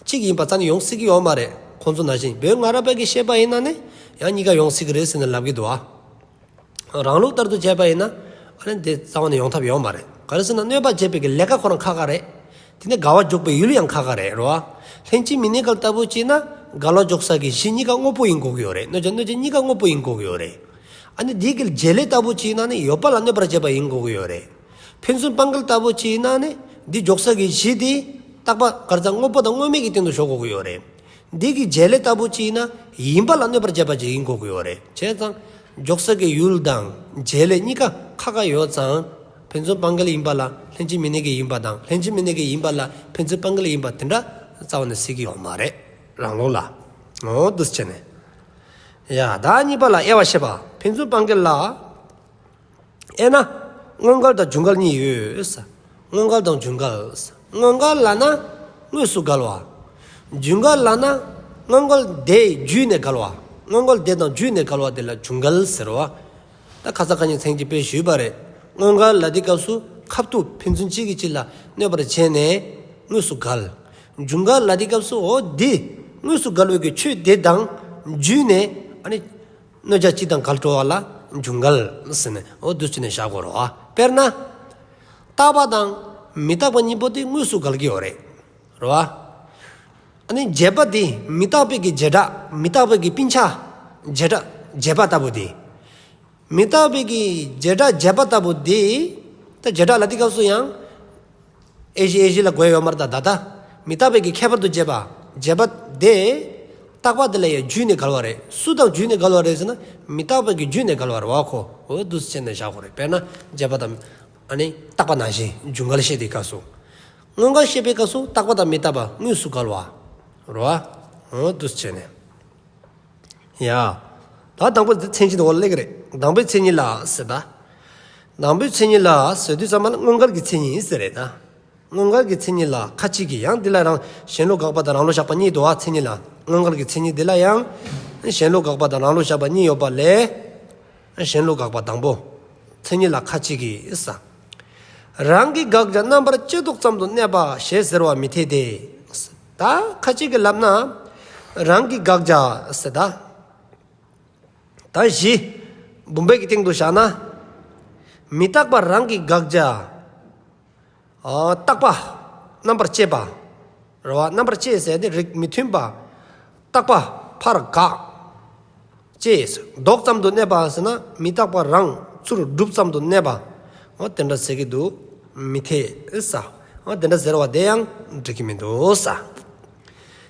གཅིག་ཡིན་པ་རྩ་ནས་ཡོང་སྲིད་ཀྱི་ཡོད་མ་རེད། ཁོང་ཚོ་ནང་བཞིན་བོད་སྔ་རབས་པའི་གི་བཤད་པ་ཡིན་ན་ནི་ཡང་གཉིས་ཀ་ཡོང་སྲིད་ཀྱི་རེད་ཟེར་ནས་ལབ་ཀྱི་འདུག་བ། རང་ལུགས་ལྟར་དུ་བྱས་པ་ཡིན་ན་ཨ་ནི་འདི་རྩ་བ་ནས་ཡོང་ཐབས་ཡོད་མ་རེད། ག་རེ་ཟེར་ན་གནོད་པ་བྱེད་པའི་གི་ལས་ཀ་ཁོ་རང་ཁག་ཁག་རེད། དེ་ནས་འགལ་བ་འཇོག་པའི་ཡུལ་ཡང་ཁག་ཁག་རེད་རོ། ལྷན་ཅིག་མི་གནས་འགལ་ལྟ་བུ་བྱས་ན་འགལ་བ་འཇོག་ས་གི་གཞི་གཉིས་ཀ་དངོས་པོ་ཡིན་དགོས་ཀྱི་ཡོད་རེད། གནོད་བྱ་གནོད་བྱེད་གཉིས་ཀ་དངོས་པོ་ཡིན་དགོས་ཀྱི་ཡོད་རེད། ཨ་ནི་འདི་གི་བྱེད་ལས་ལྟ་བུ་བྱས་ན་ནི་ཡོད་པ་ལ་གནོད་པར་བྱེད་པ་ཡིན་དགོས་ཀྱི་ཡོད་རེད། ཕན་ཚུན་སྤང་གི་ལྟ་བུ་བྱས་ན་ནི་འདི་འཇོག་ས་གི་གཞི་དེ་རྟག་པ་ག་རེ་ཟེར་དངོས་པོ་དང་དངོས་མེད་ཀྱི་སྟེང་དུ་འཇོག་དགོས་ཀྱི་ཡོད་རེད། འདི་གི་བྱེད་ལས་ལྟ་བུ་ཅིག་ཡིན་ན་ཡིན་པ་ལ་གནོད་པར་བྱེད་པ་ཅིག་ཡིན་དགོས་ཀྱི་ཡོད་རེད། བྱས་ཙང་འཇོག་ས་གི་ཡུལ་དང་བྱེད་ལས་གཉིས་ཀ་ཁག་ཁག་ཡོད་ཙང་ཕན་ཚུན་སྤང་གི་ལ་ཡིན་པ་ལ་ལྷན་ཅིག་མི་གནས་ཀྱི་ཡིན་པ་དང་ལྷན་ཅིག་མི་གནས་ཀྱི་ཡིན་པ་ལ་ཕན་ཚུན་སྤང་གི་ལ་ཡིན་པ་དེ་འདྲ་རྩ་བ་ནས་སྲིད་ཀྱི་ཡོད་མ་རེད། རང་ལུགས་ལ། འོ་འདུག་སེ་བྱས་ནས། ཡ་ད་གཉིས་པ་ལ་དབྱེ་བ་བཤད་པ་ཕན་ཚུན་སྤང་གི་ལ། དབྱེ་ན། སྔོན་འགལ་དང་རྒྱུན་འགལ་གཉིས་ཡོད། སྔོན་འགལ་དང་རྒྱུན་འགལ། སྔོན་འགལ་ལབ་ན་དངོས་སུ་འགལ་བ། རྒྱུན་འགལ་ལབ་ན་སྔོན་འགལ་དེ་བརྒྱུད་ནས་འགལ་བ། སྔོན་འགལ་དེ་དང་བརྒྱུད་ནས་འགལ་བ་དེ་ལ་རྒྱུན་འགལ་ཟེར་བ། ད་ཁ་སང་ཁ་ཉིན་མཚན་གྱི་དཔེ་ཞུས་པ་རེད། སྔོན་འགལ་ལབ་དུས་སྐབས་སུ་ཁ་ཐུག་ཕན་ཚུན་གཅིག་གིས་གཅིག་ལ་གནོད་པར་བྱས་ནས་དངོས་སུ་འགལ། རྒྱུན་འགལ་ལབ་དུས་སྐབས་སུ་འོ་འདི་དངོས་སུ་འགལ་བའི་གི་ཆོས་དེ་དང་བརྒྱུད་ནས་ཨ་ནི། གནོད་བྱ་སྤྱི་དང་འགལ་འགྲོ་བ་ལ་རྒྱུན་འགལ་ཟེར་ནས་འོ་འདུག་སེ་བྱས་ནས་བཞག་དགོས་རེད་བ། དཔེར་ན། རྟག་པ་དང་མི་རྟག་པ་གཉིས་པོ་དེ་དངོས་སུ་འགལ་གྱི་ཡོད་རེད། རེད་བ། ཨ་ནི་བྱེད་པ་དེ་མི་རྟག་པའི་གི་བྱེ་བྲག་མི་རྟག་པའི་གི་སྤུན་ཆ། བྱེ་བྲག་བྱེད་པ་ལྟ་བུ་དེ། མི་རྟག་པའི་གི་བྱེ་བྲག་བྱེད་པ་ལྟ་བུ་དེ། ད་བྱེ་བྲག་ལབ་དུས་སྐབས་སུ་ཡང་། དབྱེ་གཞི་དབྱེ་གཞི་ལ་གོ་ཡ་ཡོད་མ་རེད་ད་ད་ལྟ། མི་རྟག་པའི་གི་ཁྱད་པར་དུ་བྱེད་པ། བྱེད་པ་དེ། རྟག་པ་དེ་ལ་ཡང་བརྒྱུད་ནས་འགལ་བ་རེད། སུ་དང་བརྒྱུད་ནས་འགལ་བ་རེད་ཟེར་ན། མི་རྟག་པའི་གི་བརྒྱུད་ནས་འགལ་བ་རེད་བ་ཁོ། འོ་འདུག་སེ་བྱས་ནས་བཞག་དགོས་རེད། དཔེར་ན་བྱེད་པ་དང་། ཨ་ནི་རྟག་པ་ནང་བཞིན་རྒྱུན་འགལ་བཤད་དུས་སྐབས་སུ། སྔོན་འགལ་བཤད་པའི་སྐབས་སུ་རྟག་པ་དང་མི་རྟག་པ་དངོས་སུ་འགལ་བ། རེད་བ། འོ་འདུག་སེ་བྱས་ནས། ཡ། ད་དང་པོ་འདི་མཚན་ཉིད་འོག་ལ་སླེབས་ཀྱི་རེད། དང་པོའི་མཚན་ཉིད་ལ་ཟེར་ད། དང་པོའི་མཚན་ཉིད་ལ་ཟེར་དུས་ཙམ་པ་ལ་སྔོན་འགལ་གྱི་མཚན་ཉིད་ཟེར་རེད་ད། སྔོན་འགལ་གྱི་མཚན་ཉིད་ལ་ཁ་ཅིག་གིས་ཡང་འདི་ལ་རང་གཞན་ལུགས་དགག་པ་དང་རང་ལུགས་བཞག་པ་གཉིས་འདུག་བ། མཚན་ཉིད་ལ་སྔོན་འགལ་གྱི་མཚན་ཉིད་འདི་ལ་ཡང་གཞན་ལུགས་དགག་པ་དང་རང་ལུགས་བཞག་པ་གཉིས་ཡོད་པ་ལས། གཞན་ལུགས་དགག་པ་དང་པོ། མཚན་ཉིད་ལ་ཁ་ཅིག་གིས་ས། རང་གི་དགག་བྱ་རྣམ་པར་དཔྱད་ལྡོག་ཙམ་དུ་གནས་པ་ཞེས་ཟེར་བ་མི་འཐད་དེ། ད་ཁ་ཅིག་གིས་ལབ་ན། རང་གི་དགག་བྱ་ཟེར་ད། ད་གཞི། བུམ་པའི་གི་སྟེང་དུ་བཞག་ན། མི་རྟག་པ་རང་གི་དགག་བྱ། རྟག་པ། རྣམ་པར་དཔྱད་པ། རེད་བ། རྣམ་པར་དཔྱད་ཟེར་ཏེ་རིགས་མི་མཐུན་པ། རྟག་པ། ཕར་དགག་བྱས། ལྡོག་ཙམ་དུ་གནས་པ་ཟེར་ན་མི་རྟག་པ་རང་ཚུར་སྒྲུབ་ཙམ་དུ་གནས་པ། འོ་དེ་འདྲ་ཟེར་གྱི་འདུག་མི་འཐད་ས། འོ་དེ་འདྲ་ཟེར་བ་དེ་ཡང་འགྲིག་གི་མི་འདུག་ས།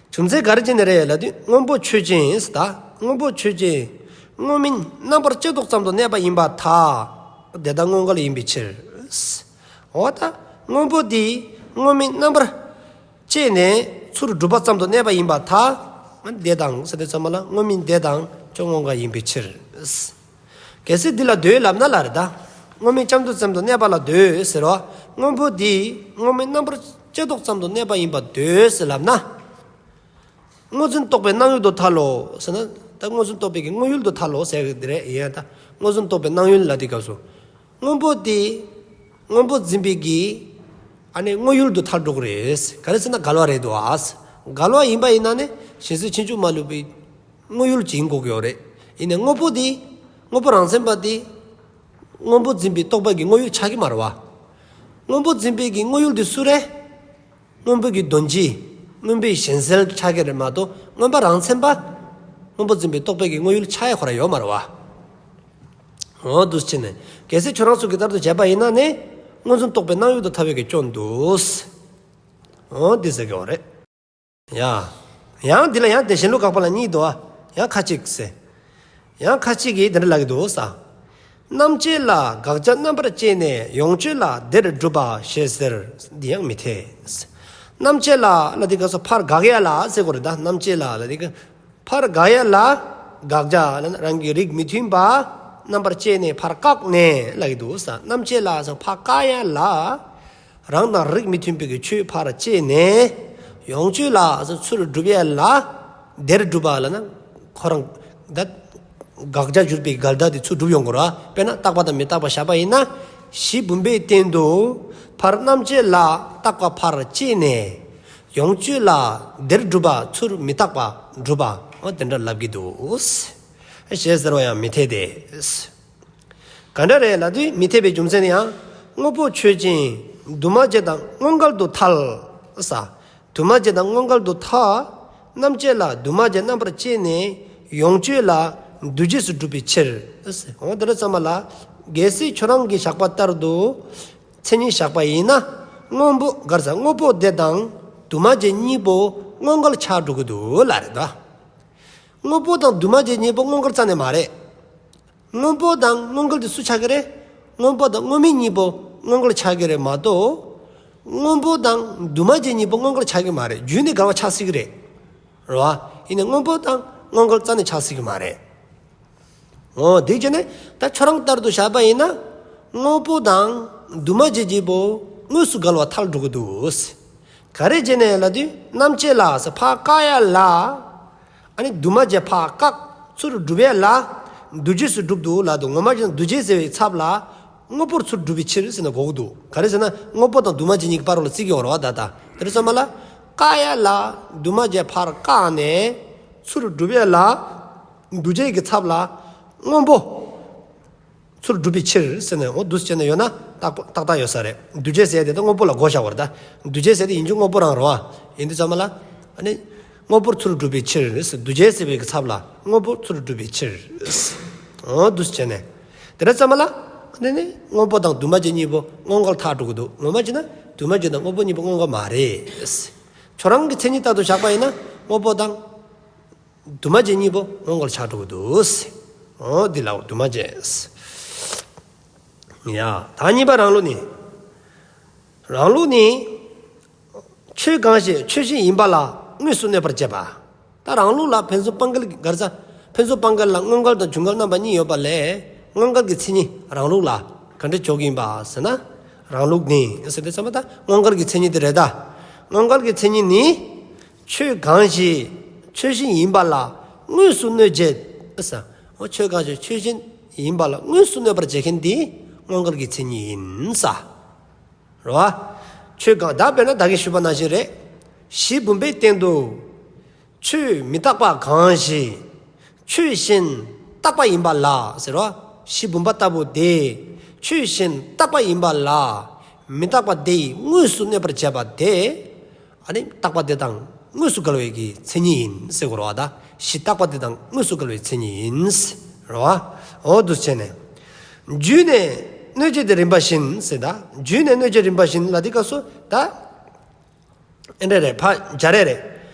རྒྱུ་མཚན་ག་རེ་བྱས་ནས་རེད་ལབ་དུས་སྔོན་པོ་ཆོས་ཅན་ཟེར་ད། སྔོན་པོ་ཆོས་ཅན། སྔོན་མིན་རྣམ་པར་དཔྱད་ལྡོག་ཙམ་དུ་གནས་པ་ཡིན་པར་ཐལ། དེ་ལྟར་སྔོན་འགལ་ཡིན་པའི་ཕྱིར། འོ་ད། སྔོན་པོ་འདི་སྔོན་མིན་རྣམ་པར་དཔྱད་ནས་ཚུར་སྒྲུབ་པ་ཙམ་དུ་གནས་པ་ཡིན་པར་ཐལ། དེ་དང་ཟེར་དུས་ཙམ་པ་ལ་སྔོན་མིན་དེ་དང་ཀྱང་སྔོན་འགལ་ཡིན་པའི་ཕྱིར། གལ་སྲིད་འདི་ལ་འདོད་ལབ་ན་ལ་རེད་ད། སྔོན་མིན་ལྕམ་དུ་ཙམ་དུ་གནས་པ་ལ་འདོད་ཟེར་རོ། སྔོན་པོ་འདི་སྔོན་མིན་རྣམ་པར་དཔྱད་ལྡོག་ཙམ་དུ་གནས་པ་ཡིན་པར་འདོད་ཟེར་ལབ་ན། སྔོ་འཛིན་རྟོག་པའི་སྣང་ཡུལ་དུ་ཐལ་ལོ་ཟེར་ན། ད་སྔོ་འཛིན་རྟོག་པའི་གི་དངོས་ཡུལ་དུ་ཐལ་ལོ་ཟེར་གི་འདི་རེད་ཡིན་ཡང་ད། སྔོ་འཛིན་རྟོག་པའི་སྣང་ཡུལ་ལ་དེ་སྐབས་སུ། སྔོན་པོ་དེ། སྔོན་པོ་འཛིན་པའི་གི། ཨ་ནི་དངོས་ཡུལ་དུ་ཐལ་འགྲོ་གི་རེད། ག་རེ་ཟེར་ན་འགལ་བ་རེད་དོ་ཨ། འགལ་བ་ཡིན་པ་ཡིན་ན་ནི་གཞན་སེལ་ཕྱིན་ཅི་མ་ལོག་པའི་དངོས་ཡུལ་ཅིག་ཡིན་དགོས་ཀྱི་ཡོད་རེད། ཡིན་ནའི་དངོས་པོ་དེ། དངོས་པོ་རང་མཚན་པ་དེ། སྔོན་པོ་འཛིན་པའི་རྟོག་པ་གི་དངོས་ཡུལ་ཆགས་ཀྱི་མ་རེད་བ། སྔོན་པོ་འཛིན་པའི་གི་དངོས་ཡུལ་དེ་སུ་རེད། སྔོན་པོ་གི་དོན་སྤྱི། སྔོན་པོའི་གཞན་སེལ་ཆགས་ཀྱི་རེད་མ་གཏོགས་སྔོན་པ་རང་མཚན་པ། སྔོན་པོ་འཛིན་པའི་རྟོག་པའི་གི་དངོས་ཡུལ་ཆགས་ཡ་ཁོ་རང་ཡོད་མ་རེད་བ། འོ་འདུག་སེ་བྱས་ནས་གལ་སྲིད་ཁྱོད་རང་ཚོ་གི་ལྟར་དུ་བྱས་པ་ཡིན་ན་ནི། སྔོ་འཛིན་རྟོག་པའི་སྣང་ཡུལ་དུ་ཐལ་བའི་གི་སྐྱོན་འདུག་འོ་འདི་ཟེར་གི་ཡོད་རེད། ཡ། ཡང་འདི་ལ་ཡང་དེ་གཞན་ལུགས་དགག་པ་ལ་གཉིས་འདུག་ཨ། ཡང་ཁ་ཅིག་ཟེར། ཡང་ཁ་ཅིག་གིས་འདི་འདྲ་ལབ་ཀྱི་འདུག་ས། རྣམ་དཔྱོད་ལ་དགག་བྱ་རྣམ་པར་དཔྱད་ནས་ཡོངས་གཅོད་ལ་དེར་སྒྲུབ་པ་ཞེས་ཟེར། འདི་ཡང་མི་འཐད། རྣམ་དཔྱོད་ལ་ལ་འདི་ག་སོ་ཕར་དགག་ཡ་ལ་ཟེར་དགོས་རེད་ད། རྣམ་དཔྱོད་ལ་ལ་འདི་ག་ཕར་དགག་ཡ་ལ། དགག་བྱ་ལ་ན་རང་གི་རིགས་མི་མཐུན་པ་རྣམ་པར་དཔྱད་ནས་ཕར་བཀག་ནས་ལབ་ཀྱི་འདུག་ས། རྣམ་དཔྱོད་ལ་ཟེར་ཕར་བཀག་ཡ་ལ། རང་དང་རིགས་མི་མཐུན་པའི་གི་ཆོས་ཕར་བཅད་ནས། ཡོངས་གཅོད་ལ་ཚུར་སྒྲུབ་ཡ་ལ། དེར་སྒྲུབ་པ་ལ་ན། ཁོ་རང་། ད། དགག་བྱ་བརྗོད་པའི་འགལ་ཟླ་དེ་ཚུར་སྒྲུབ་ཡོང་དགོས་ར། དཔེར་ན་རྟག་པ་དང་མི་རྟག་པ་བཞག་པ་ཡིན་ན། གཞི་བུམ་པའི་སྟེང་དུ། ཕར་རྣམ་བཅད་ལ་རྟག་པ་ཕར་བཅད་ནས། ཡོངས་གཅོད་ལ་དེར་སྒྲུབ་པ་ཚུར་མི་རྟག་པ་སྒྲུབ་པ། འོ་དེ་འདྲ་ལབ་ཀྱི་འདུག་ཞེས་ཟེར་བ་ཡང་མི་འཐད་དེ། ག་འདྲ་རེད་ལབ་དུས་མི་འཐད་པའི་རྒྱུ་མཚན་ནི་ཡང་། དངོས་པོ་ཆོས་ཅན། དུ་མ་བྱས་དང་དངོས་འགལ་དུ་ཐལ། ས། དུ་མ་བྱས་དང་དངོས་འགལ་དུ་ཐལ། རྣམ་བཅད་ལ་དུ་མ་བྱས་རྣམ་པར་བཅད་ནས་ཡོངས་གཅོད་ལ་འདུ་བྱེད་སུ་སྒྲུབ་པའི་ཕྱིར། འོ་དེ་འདྲ་ཙམ་པ་ལ། གལ་སྲིད་ཁྱོད་རང་གིས་བཞག་པ་ལྟར་དུ། མཚན་ཉིད་བཞག་པ་ཡིན་ན། དངོས་པོ་གར་ས་དངོས་པོ་དེ་དང་དུ་མ་བྱས་གཉིས་པོ་དངོས་འགལ་ཆགས་འགྲོ་གི་འདུག་ལབ་རེད་ད། དངོས་པོ་དང་དུ་མ་བྱས་གཉིས་པོ་དངོས་འགལ་རྩ་ནས་མ་རེད། དངོས་པོ་དང་དངོས་འགལ་དེ་སུ་ཆགས་ཀྱི་རེད། དངོས་པོ་དང་དངོས་མེད་གཉིས་པོ་དངོས་འགལ་ཆགས་ཀྱི་རེད་མ་གཏོགས། དངོས་པོ་དང་དུ་མ་བྱས་གཉིས་པོ་དངོས་འགལ་ཆགས་ཀྱི་མ་རེད། རྒྱུད་ནས་འགལ་བ་ཆགས་སྲིད་ཀྱི་རེད། རེད་བ། ཡིན་ནའི་དངོས་པོ་དང་དངོས་འགལ་རྩ་ནས་ཆགས་སྲིད་ཀྱི་མ་རེད། འོ་དེ་བྱས་ནས་ད་ཁྱོད་རང་ལྟར་དུ་བཞག་པ་ཡིན་ན། དངོས་པོ་དང་དུ་མ་བྱས་གཉིས་པོ་དངོས་སུ་འགལ་བ་ཐལ་འགྲོ་གི་འདུག་ག་རེ་བྱས་ནས་ལབ་དུས་རྣམ་བཅད་ལ་ས་ཕར་བཀག་ཡ་ལ། ཨ་ནི་དུ་མ་བྱས་ཕར་བཀག་ཚུར་སྒྲུབ་ཡ་ལ། འདུ་བྱེད་སུ་སྒྲུབ་འདུག་ལབ་འདུག་ངོ་མ་བྱས་ན་འདུ་བྱེད་ཟེར་བའི་ཚབ་ལ། དངོས་པོར་ཚུར་སྒྲུབ་པའི་ཕྱིར་ཟེར་ན་གོ་གི་འདུག་ག་རེ་ཟེར་ན་དངོས་པོ་དང་དུ་མ་བྱས་གཉིས་ཀྱི་བར་ལ་བརྩི་གི་ཡོད་རེད་བ་ད་ལྟ། དེ་རེད་ཙམ་པ་ལ། བཀག་ཡ་ལ་དུ་མ་བྱས་ཕར་བཀག་ནས། ཚུར་སྒྲུབ་ཡ་ལ། འདུ་བྱེད་ཀྱི་ཚབ་ལ། དངོས་པོ། ཚུར་སྒྲུབ་པའི་ཕྱིར་ཟེར་ནས་འོ་འདུག་སེ་བྱས་ནས་ཡོད་ན་ཏག་ཏག་ཏག་ཡོད་ས་རེད། འདུ་བྱེད་ཟེར་དེ་ད་དངོས་པོ་ལ་གོ་བཞག་པ་རེད་ད། འདུ་བྱེད་ཟེར་དེ་ཡིན་རྒྱུ་དངོས་པོ་རང་རེད་བ། ཡིན་དུས་ཙམ་པ་ལ། ཨ་ནི། དངོས་པོར་ཚུར་སྒྲུབ་པའི་ཕྱིར། འདུ་བྱེད་ཟེར་བའི་གི་ཚབ་ལ་དངོས་པོ་ཚུར་སྒྲུབ་པའི་ཕྱིར། འོ་འདུག་སེ་བྱས་ནས། དེ་འདྲ་ཙམ་པ་ལ། ཨ་ནི་ནི་དངོས་པོ་དང་དུ་མ་བྱས་གཉིས་པོ་དངོས་འགལ་ཐལ་འགྲོ་གི་འདུག་ངོ་མ་བྱས་ན་དུ་མ་བྱས་དང་དངོས་པོ་གཉིས་པོ་དངོས་འགལ་མ་རེད། ཁྱོད་རང་གི་མཚན་ཉིད་ལྟར་དུ་བཞག་པ་ཡིན་ན་དངོས་པོ་དང་། དུ་མ་བྱས་གཉིས་པོ་དངོས་འགལ་ཆགས་འགྲོ་གི་འདུག་འོ་འདི་ལ་འོ་དུ་མ་བྱས། ཡ། ད་གཉིས་པ་རང་ལུགས་ནི། རང་ལུགས་ནི། ཆོས་གང་ཞིག་ཆོས་ཅན་ཡིན་པ་ལ་དངོས་སུ་གནོད་པར་བྱེད་པ། ད་རང་ལུགས་ལ་ཕན་ཚུན་སྤང་འགལ་གྱི་གར་ས། ཕན་ཚུན་སྤང་འགལ་ལ་དངོས་འགལ་དང་རྒྱུ་འགལ་རྣམ་པ་གཉིས་ཡོད་པ་ལས། དངོས་འགལ་གྱི་མཚན་ཉིད་རང་ལུགས་ལ་ག་འདྲ་འཇོག་གི་ཡིན་པ་ཟེར་ན། རང་ལུགས་ནི་ཟེར་དུས་ཙམ་པ་ད་དངོས་འགལ་གྱི་མཚན་ཉིད་དེ་རེད་ད། དངོས་འགལ་གྱི་མཚན་ཉིད་ནི། ཆོས་གང་ཞིག་ཆོས་ཅན་ཡིན་པ་ལ་དངོས་སུ་གནོད་བྱེད། ཨ་ས། འོ་ཆོས་གང་ཞིག་ཆོས་ཅན་ཡིན་པ་ལ་དངོས་སུ་གནོད་པར་བྱེད་མཁན་དེ་དངོས་འགལ་གྱི་མཚན་ཉིད་ཡིན་ས། རེད་བ། ཆོས་གང་ད་དཔེར་ན་ད་གིན་ཞུས་པ་ནང་བཞིན་རེད། གཞི་བུམ་པའི་སྟེང་དུ། ཆོས་མི་རྟག་པ་གང་ཞིག་ཆོས་གཞན་རྟག་པ་ཡིན་པ་ལ་ཟེར་བ། གཞི་བུམ་པ་ལྟ་བུ་དེ། ཆོས་གཞན་རྟག་པ་ཡིན་པ་ལ། མི་རྟག་པ་དེ་ཡིས་དངོས་སུ་གནོད་པར་བྱེད་པ་དེ། ཨ་ནི་རྟག་པ་དེ་དང་དངོས་སུ་འགལ་བའི་གི་མཚན་ཉིད་ཡིན་ཟེར་དགོས་རེད་བ་ད། གཞི་རྟག་པ་དེ་དང་དངོས་སུ་འགལ་བའི་མཚན་ཉིད་ཡིན། རེད་བ། འོ་འདུག་སེ་བྱས་ནས། བརྒྱུད་ནས་གནོད་བྱེད་དེ་རིམ་པ་བཞིན་ཟེར་ད། བརྒྱུད་ནས་གནོད་བྱེད་རིམ་པ་བཞིན་ལ་དེ་སྐབས་སུ་ད། ཨེ་འདྲ་རེད་ཕ་སྦྱར་རེ་རེད།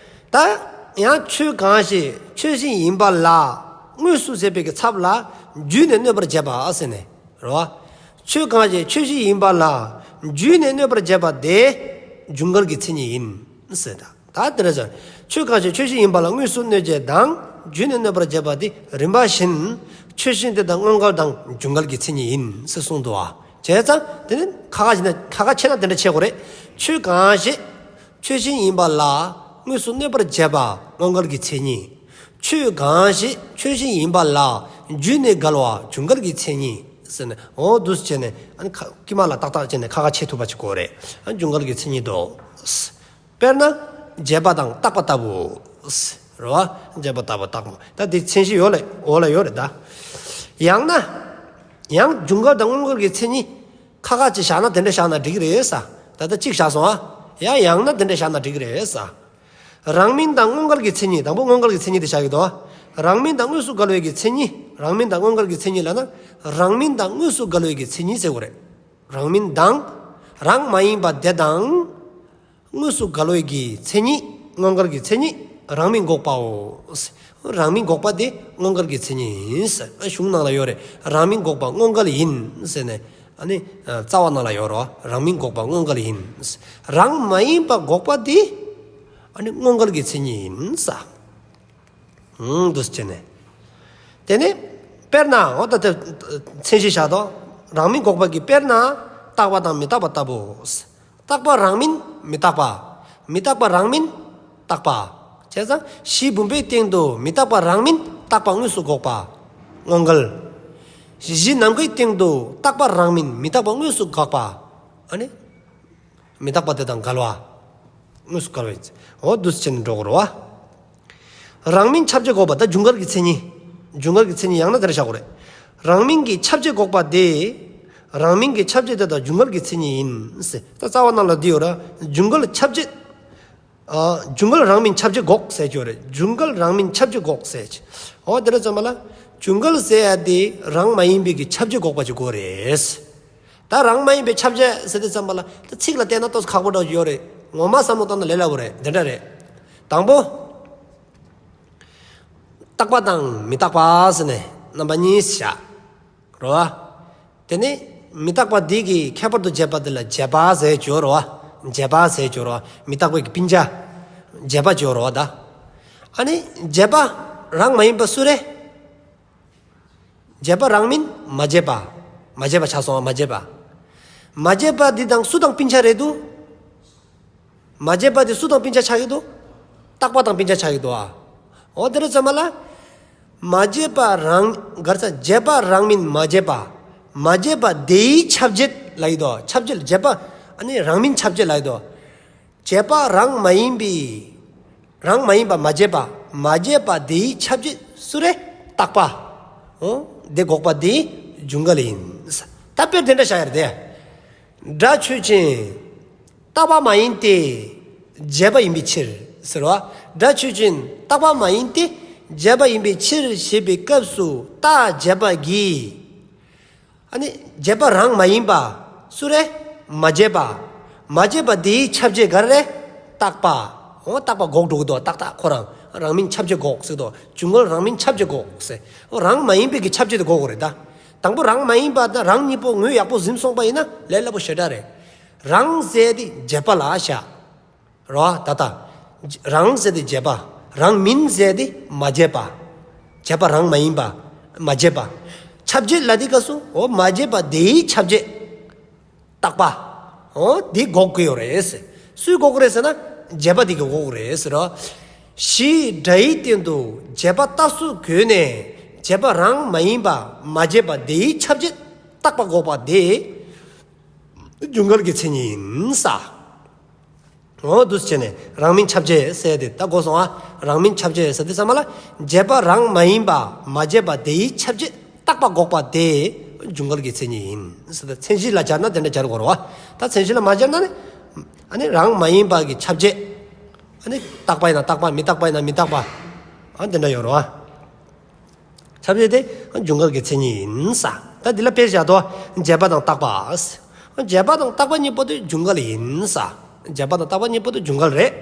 ད། ཡང་ཆོས་གང་ཞིག་ཆོས་ཅན་ཡིན་པ་ལ། དངོས་སུ་ཟེར་བའི་གི་ཚབ་ལ། བརྒྱུད་ནས་གནོད་པར་བྱེད་པ་ཟེར་ནས། རེད་བ། ཆོས་གང་ཞིག་ཆོས་ཅན་ཡིན་པ་ལ། བརྒྱུད་ནས་གནོད་པར་བྱེད་པ་དེ། རྒྱུ་འགལ་གྱི་མཚན་ཉིད་ཡིན་ཟེར་ད། ད་དེ་འདྲ་ཟེར། ཆོས་གང་ཞིག་ཆོས་ཅན་ཡིན་པ་ལ་དངོས་སུ་གནོད་བྱེད་དང་། བརྒྱུད་ནས་གནོད་པར་བྱེད་པ་དེ་རིམ་པ་བཞིན། ཆོས་གཞན་དེ་དང་དངོས་འགལ་དང་རྒྱུ་འགལ་གྱི་མཚན་ཉིད་ཡིན་ཟེར་གསུངས་འདུག་བ། བྱས་ཙང་དེ་ནི་ཁ་ཁ་ཕྱེ་ན་ཁ་ཁ་ཕྱེ་ན་དེ་འདྲ་བྱེད་དགོས་རེད། ཆོས་གང་ཞིག་ཆོས་ཅན་ཡིན་པ་ལ་དངོས་སུ་གནོད་པར་བྱེད་པ་དངོས་འགལ་གྱི་མཚན་ཉིད། ཆོས་གང་ཞིག་ཆོས་ཅན་ཡིན་པ་ལ་བརྒྱུད་ནས་འགལ་བ་རྒྱུ་འགལ་གྱི་མཚན་ཉིད་ཟེར་ནས་འོ་འདུག་སེ་བྱས་ནས་ཨ་ནི་ཁ་དཀྱིལ་མ་ལ་ཏག་ཏག་བྱས་ནས་ཁ་ཁ་ཕྱེ་ཐུབ་པ་ཅིག་དགོས་རེད། ཨ་རྒྱུ་འགལ་གྱི་མཚན་ཉིད་དོ། དཔེར་ན། བྱས་པ་དང་བརྟགས་པ་ལྟ་བུ། རེད་བ། བྱས་པ་བརྟགས་པ་བརྟགས་པ་ད་འདི་མཚན་གཞི་ཡོད་ལ་འོ་ལ་ཡོད་རེད་ད། ཡང་ན། ཡང་རྒྱུ་འགལ་དང་དངོས་འགལ་གྱི་མཚན་ཉིད། ཁ་ཁ་ཅིག་བཞག་ན་དེ་འདྲ་བཞག་ན་འགྲིག་གི་རེད་ས། ད་ལྟ་གཅིག་བཞག་སོང་ཨ། ཡང་ཡང་ན་དེ་འདྲ་བཞག་ན་འགྲིག་གི་རེད་ས། རང་མིང་དང་དངོས་འགལ་གྱི་མཚན་ཉིད་དང་པོ་དངོས་འགལ་གྱི་མཚན་ཉིད་དེ་བཞག་གི་འདུག་ཨ། རང་མིང་དང་དངོས་སུ་འགལ་བའི་གི་མཚན་ཉིད། རང་མིང་དང་དངོས་འགལ་གྱི་མཚན་ཉིད་ལབ་ན། རང་མིང་དང་དངོས་སུ་འགལ་བའི་གི་མཚན་ཉིད་ཟེར་དགོས་རེད། རང་མིང་དང་། རང་མ་ཡིན་པ་དེ་དང་། དངོས་སུ་འགལ་བའི་གི་མཚན་ཉིད། དངོས་འགལ་གྱི་མཚན་ཉིད། རང་མིང་འགོག་པའོ། རང་མིང་འགོག་པ་དེ་དངོས་འགལ་གྱི་མཚན་ཉིད་ཡིན། གཞུང་ནང་ལ་ཡོད་རེད། རང་མིང་འགོག་པ་དངོས་འགལ་ཡིན་ཟེར་ནས། ཨ་ནི། རྩ་བ་ནང་ལ་ཡོད་རོ། རང་མིང་འགོག་པ་དངོས་འགལ་ཡིན། རང་མ་ཡིན་པ་འགོག་པ་དེ། ཨ་ནི་དངོས་འགལ་གྱི་མཚན་ཉིད་ཡིན་ས། འདུག་སེ་བྱས་ནས། དེ་ནས། དཔེར་ན་འོ་ད་དེ། མཚན་གཞི་བཞག་དོ། རང་མིང་འགོག་པ་གི་དཔེར་ན། རྟག་པ་དང་མི་རྟག་པ་ལྟ་བུ། རྟག་པ་རང་མིན་མི་རྟག་པ། མི་རྟག་པ་རང་མིན་རྟག་པ། བྱས་ཙང་གཞི་བུམ་པའི་སྟེང་དུ་མི་རྟག་པ་རང་མིན་རྟག་པ་དངོས་སུ་འགོག་པ། སྔོན་འགལ། གཞི་ནམ་མཁའི་སྟེང་དུ་རྟག་པ་རང་མིན་མི་རྟག་པ་དངོས་སུ་འགོག་པ། ཨ་ནི། མི་རྟག་པ་དེ་དང་འགལ་བ། དངོས་སུ་འགལ་བའི་ཚེ། འོ་འདུས་བྱས་ནས་འགྲོ་དགོས་རེད་བ། རང་མིན་ཁྱབ་བྱེད་འགོག་པ་ད་འབྱུང་འགལ་གྱི་མཚན་ཉིད། འབྱུང་འགལ་གྱི་མཚན་ཉིད་ཡང་ན་དེར་བཞག་དགོས་རེད། རང་མིན་གྱི་ཁྱབ་བྱེད་འགོག་པ་དེ། རང་མིན་གྱི་ཁྱབ་བྱེད་དེ་དག་འབྱུང་འགལ་གྱི་མཚན་ཉིད་ཡིན་ཟེར། ད་རྩ་བ་ནང་ལ་འདི་ཡོད་ར། འབྱུང་འགལ་ཁྱབ་བྱེད། ཨ། འབྱུང་འགལ་རང་མིན་ཁྱབ་བྱེད་འགོག་ཟེར་གྱི་ཡོད་རེད། འབྱུང་འགལ་རང་མིན་ཁྱབ་བྱེད་འགོག་ཟེར་གྱི། འོ་དེ་འདྲ་ཙམ་པ་ལ། འབྱུང་འགལ་ཟེར་ཡ་དེ་རང་མ་ཡིན་པའི་གི་ཁྱབ་བྱེད་འགོག་པ་ཅིག་དགོས་རེད། ད་རང་མ་ཡིན་པའི་ཁྱབ་བྱེད་ཟེར་དུས་ཙམ་པ་ལ་ད་ཚིག་ལ་བལྟས་ན་ཏོག་ཙམ་ཁག་པོ་འདྲ་ཡོད་རེད། ངོ་མ་བསམ་བློ་བཏང་ན་ལས་སླ་པོ་རེད། འདི་འདྲ་རེད། དང་པོ། རྟག་པ་དང་མི་རྟག་པ་ཟེར་ནས་རྣམ་པ་གཉིས་བཞག་རེད་བ། དེ་ནས་མི་རྟག་པ་འདི་གི་ཁྱད་པར་དུ་བྱས་པ་འདི་ལ་བྱས་པ་ཟེར་གྱི་ཡོད་རེད་བ། བྱས་པ་ཟེར་གྱི་ཡོད་རེད་བ། མི་རྟག་པའི་གི་སྤུན་ཆ། བྱས་པ་ཅིག་ཡོད་རེད་བ་ད། ཨ་ནི་བྱས་པ་རང་མ་ཡིན་པ་སུ་རེད། བྱས་པ་རང་མིན་མ་བྱས་པ། མ་བྱས་པ་ཆགས་སོང་བ། མ་བྱས་པ། མ་བྱས་པ་འདི་དང་སུ་དང་སྤུན་ཆ་རེད་འདུག་མ་བྱས་པ་འདི་སུ་དང་སྤུན་ཆ་ཆགས་ཀྱི་འདུག་རྟག་པ་དང་སྤུན་ཆ་ཆགས་ཀྱི་འདུག་ཨ། འོ་དེ་འདྲ་ཙམ་པ་ལ། མ་བྱས་པ་རང་གར་ཚ་བྱས་པ་རང་མིན་མ་བྱས་པ། མ་བྱས་པ་དེའི་ཁྱབ་བྱེད་ལ་ཡིན་དོ། ཁྱབ་བྱེད་བྱས་པ་ཨ་ནི་རང་མིན་ཁྱབ་བྱེད་ལ་ཡིན་དོ། བྱས་པ་རང་མ་ཡིན་པའི། རང་མ་ཡིན་པ་མ་བྱས་པ། མ་བྱས་པ་དེའི་ཁྱབ་བྱེད་སུ་རེད། རྟག་པ། འོ། དེ་འགོག་པ་དེ་འབྱུང་འགལ་ཡིན། ད་དཔེར་དེ་འདྲ་བཞག་ཡ་རེད་དེ། སྒྲ་ཆོས་ཅན། རྟག་པ་མ་ཡིན་ཏེ། བྱས་པ་ཡིན་པའི་ཕྱིར་ཟེར་བ། སྒྲ་ཆོས་ཅན་རྟག་པ་མ་ཡིན་ཏེ། བྱས་པ་ཡིན་པའི་ཕྱིར་ཞེས་པའི་སྐབས་སུ་རྟགས་བྱས་པ་གྱིས། ཨ་ནི་བྱས་པ་རང་མ་ཡིན་པ། སུ་རེད། མ་བྱས་པ། མ་བྱས་པ་དེའི་ཁྱབ་བྱེད་ག་རེ་རེད། རྟག་པ། འོ་རྟག་པ་འགོག་འགྲོ་གི་འདུག་རྟག་རྟག་ཁོ་རང་རང་མིན་ཁྱབ་བྱེད་འགོག་ཟེར་དོ། འབྱུང་ངོ་རང་མིན་ཁྱབ་བྱེད་འགོག་ཟེར། འོ་རང་མ་ཡིན་པའི་གི་ཁྱབ་བྱེད་དེ་འགོག་དགོས་རེད་ད། དང་པོ་རང་མ་ཡིན་པ་དང་རང་གཉིས་པོ་ངོས་ཡག་པོ་ཟིན་སོང་པ་ཡིན་ན་ལས་སླ་པོ་ཞེ་དྲག་རེད། རང་ཟེར་དེ་བྱས་པ་ལ་བཞག་རོ། ད་ལྟ། རང་ཟེར་དེ་བྱས་པ། རང་མིན་ཟེར་དེ་མ་བྱས་པ། བྱས་པ་རང་མ་ཡིན་པ། མ་བྱས་པ། ཁྱབ་བྱེད་ལ་དེ་སྐབས་སུ་འོ་མ་བྱས་པ་དེའི་ཁྱབ་བྱེད། རྟག་པ། འོ་དེ་འགོག་གི་ཡོད་རེད། སུས་འགོག་གི་རེད་ཟེར་ན། བྱས་པ་དེ་གིས་འགོག་གི་རེད་ཟེར་རོ། གཞི་སྒྲ་ཡི་སྟེང་དུ་བྱས་པ་རྟགས་སུ་གོས་ནས་བྱས་པ་རང་མ་ཡིན་པ་མ་བྱས་པ་དེའི་ཁྱབ་བྱེད་རྟག་པ་འགོག་པ་དེ། འབྱུང་འགལ་གྱི་མཚན་ཉིད་ཡིན་ས། འོ་འདུས་བྱས་ནས་རང་མིན་ཁྱབ་བྱེད་ཟེར་དེ་ད་གོ་སོང་ཨ། རང་མིན་ཁྱབ་བྱེད་ཟེར་དུས་ཙམ་པ་ལ། བྱས་པ་རང་མ་ཡིན་པ་མ་བྱས་པ་དེའི་ཁྱབ་བྱེད་རྟག་པ་འགོག་པ་དེ་འབྱུང་འགལ་གྱི་མཚན་ཉིད་ཡིན་ཟེར་ཏེ་མཚན་གཞི་ལ་སྦྱར་ན་དེ་འདྲ་སྦྱར་དགོས་རེད་བ། ད་མཚན་གཞི་ལ་མ་སྦྱར་ན་ནི། ཨ་ནི་རང་མ་ཡིན་པ་གི་ཁྱབ་བྱེད། ཨ་ནི་རྟག་པ་ཡིན་ན་རྟག་པ། མི་རྟག་པ་ཡིན་ན་མི་རྟག་པ། ཨ་དེ་འདྲ་ཡོད་རེད་བ། ཁྱབ་བྱེད་དེ་འབྱུང་འགལ་གྱི་མཚན་ཉིད་ཡིན་ས། ད་འདི་ལ་དཔེ་བཞག་དོ། བྱས་པ་དང་རྟག་པ། བྱས་པ་དང་རྟག་པ་གཉིས་པོ་དེ་འབྱུང་འགལ་ཡིན་ས། བྱས་པ་དང་རྟག་པ་གཉིས་པོ་དེ་འབྱུང་འགལ་རེད།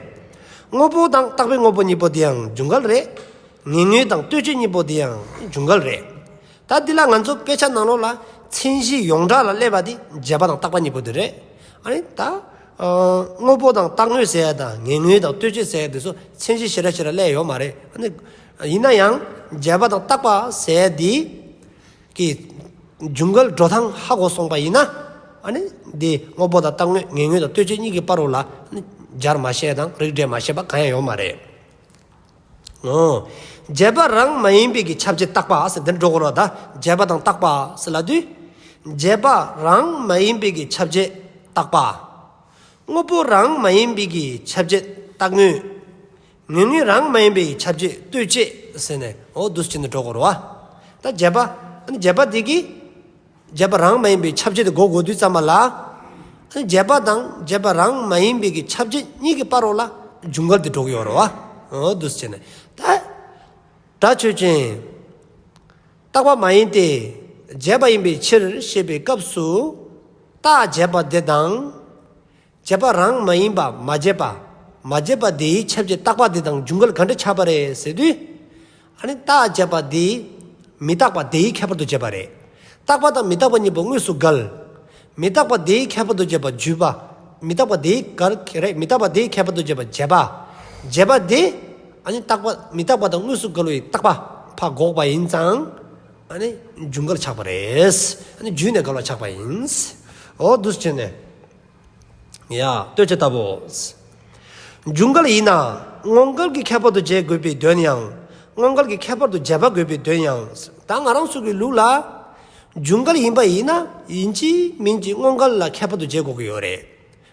དངོས་པོ་དང་རྟག་པའི་དངོས་པོ་གཉིས་པོ་དེ་ཡང་འབྱུང་འགལ་རེད། ངེས་དངོས་དང་ལྟོས་བཅས་གཉིས་པོ་དེ་ཡང་འབྱུང་འགལ་རེད། ད་འདི་ལ་ང་ཚོ་དཔེ་ཆ་ནང་ལོགས་ལ་མཚན་གཞི་ཡོངས་གྲགས་ལ་སླེབས་པ་དེ་བྱས་པ་དང་རྟག་པ་གཉིས་པོ་དེ་རེད། ཨ་ནི་ད། ཨ། དངོས་པོ་དང་རྟག་དངོས་ཟེར་ཡ་དང་ངེས་དངོས་དང་ལྟོས་བཅས་ཟེར་ཡ་དེ་ཚོ་མཚན་གཞི་ཞེ་དྲག་ཞེ་དྲག་སླེབས་ཡོད་མ་རེད། ཨ་ནི། ཡིན་ན་ཡང་བྱས་པ་དང་རྟག་པ་ཟེར་ཡ་དེ་གི་འབྱུང་འགལ་འགྲོ་སྟངས་ཧ་གོ་སོང་པ་ཡིན་ན། ཨ་ནི་འདི་དངོས་པོ་དང་རྟག་དངོས་ངེས་དངོས་དང་ལྟོས་བཅས་གཉིས་ཀྱི་བར་རོ་ལ་ནི་སྦྱར་མ་ཤེས་དང་རིགས་འགྲེ་མ་ཤེས་པ་གང་ཡང་ཡོད་མ་རེད། ཨོ། བྱས་པ་རང་མ་ཡིན་པའི་གི་ཁྱབ་བྱེད་རྟག་པ་ཟེར་འདི་འགྲོ་དགོས་རོ། ད་བྱས་པ་དང་རྟག་པ་ཟེར་ལབ་དུས། བྱས་པ་རང་མ་ཡིན་པའི་གི་ཁྱབ་བྱེད་རྟག་པ། དངོས་པོ་རང་མ་ཡིན་པའི་གི་ཁྱབ་བྱེད་རྟག་དངོས། ངེས་དངོས་རང་མ་ཡིན་པའི་ཁྱབ་བྱེད་ལྟོས་བཅས་ཟེར་ནས་འོ་འདུས་བྱས་ནས་འགྲོ་དགོས་རེད་བ། ད་བྱས་པ། ཨ་ནི་བྱས་པ་འདི་གིས་བྱས་པ་རང་མ་ཡིན་པའི་ཁྱབ་བྱེད་དེ་འགོག་དགོས་དུས་ཙམ་པ་ལ། ཨ་ནི་བྱས་པ་དང་བྱས་པ་རང་མ་ཡིན་པའི་གི་ཁྱབ་བྱེད་གཉིས་ཀྱི་བར་རོ་ལ་འབྱུང་འགལ་དེ་འགྲོ་གི་ཡོད་རེད་བ། འོ་འདུས་བྱས་ནས་ད། སྒྲ་ཆོས་ཅན། རྟག་པ་མ་ཡིན་ཏེ། བྱས་པ་ཡིན་པའི་ཕྱིར་ཞེས་པའི་སྐབས་སུ། རྟགས་བྱས་པ་དེ་དང་། བྱས་པ་རང་མ་ཡིན་པ་མ་བྱས་པ། མ་བྱས་པ་དེའི་ཁྱབ་བྱེད་རྟག་པ་དེ་དང་འབྱུང་འགལ་ག་འདྲ་ཆགས་པ་རེད་ཟེར་དུས། ཨ་ནི་རྟགས་བྱས་པ་དེ། མི་རྟག་པ་དེའི་ཁྱད་པར་དུ་བྱས་པ་རེད། རྟག་པ་དང་མི་རྟག་པ་གཉིས་པོ་དངོས་སུ་འགལ། མི་རྟག་པ་དེའི་ཁྱད་པར་དུ་བྱས་པ་བརྗོད་པ། མི་རྟག་པ་དེའི་གར་རེད། མི་རྟག་པ་དེའི་ཁྱད་པར་དུ་བྱས་པ་བྱས་པ། བྱས་པ་དེ། ཨ་ནི་རྟག་པ་མི་རྟག་པ་དང་དངོས་སུ་འགལ་བའི་རྟག་པ་ཕར་འགོག་པ་ཡིན་ཙང་། ཨ་ནི་འབྱུང་འགལ་ཆགས་པ་རེད། ཨ་ནི་བརྗོད་ནས་འགལ་བ་ཆགས་པ་ཡིན། འོ་འདུས་བྱས་ནས། ཡ། ལྟོས་བཅས་ལྟ་བུ། འཇུག་འགལ་ཡིན་ན། དངོས་འགལ་གྱི་ཁྱད་པར་དུ་བྱས་དགོས་པའི་དོན་ཡང་། དངོས་འགལ་གྱི་ཁྱད་པར་དུ་བྱས་པ་དགོས་པའི་དོན་ཡང་། ད་ང་རང་ཚོ་གི་ལུགས་ལ། འཇུག་འགལ་ཡིན་པ་ཡིན་ན་ཡིན་གཅིག་མིན་གཅིག་དངོས་འགལ་ལ་ཁྱད་པར་དུ་བྱེད་དགོས་ཀྱི་ཡོད་རེད།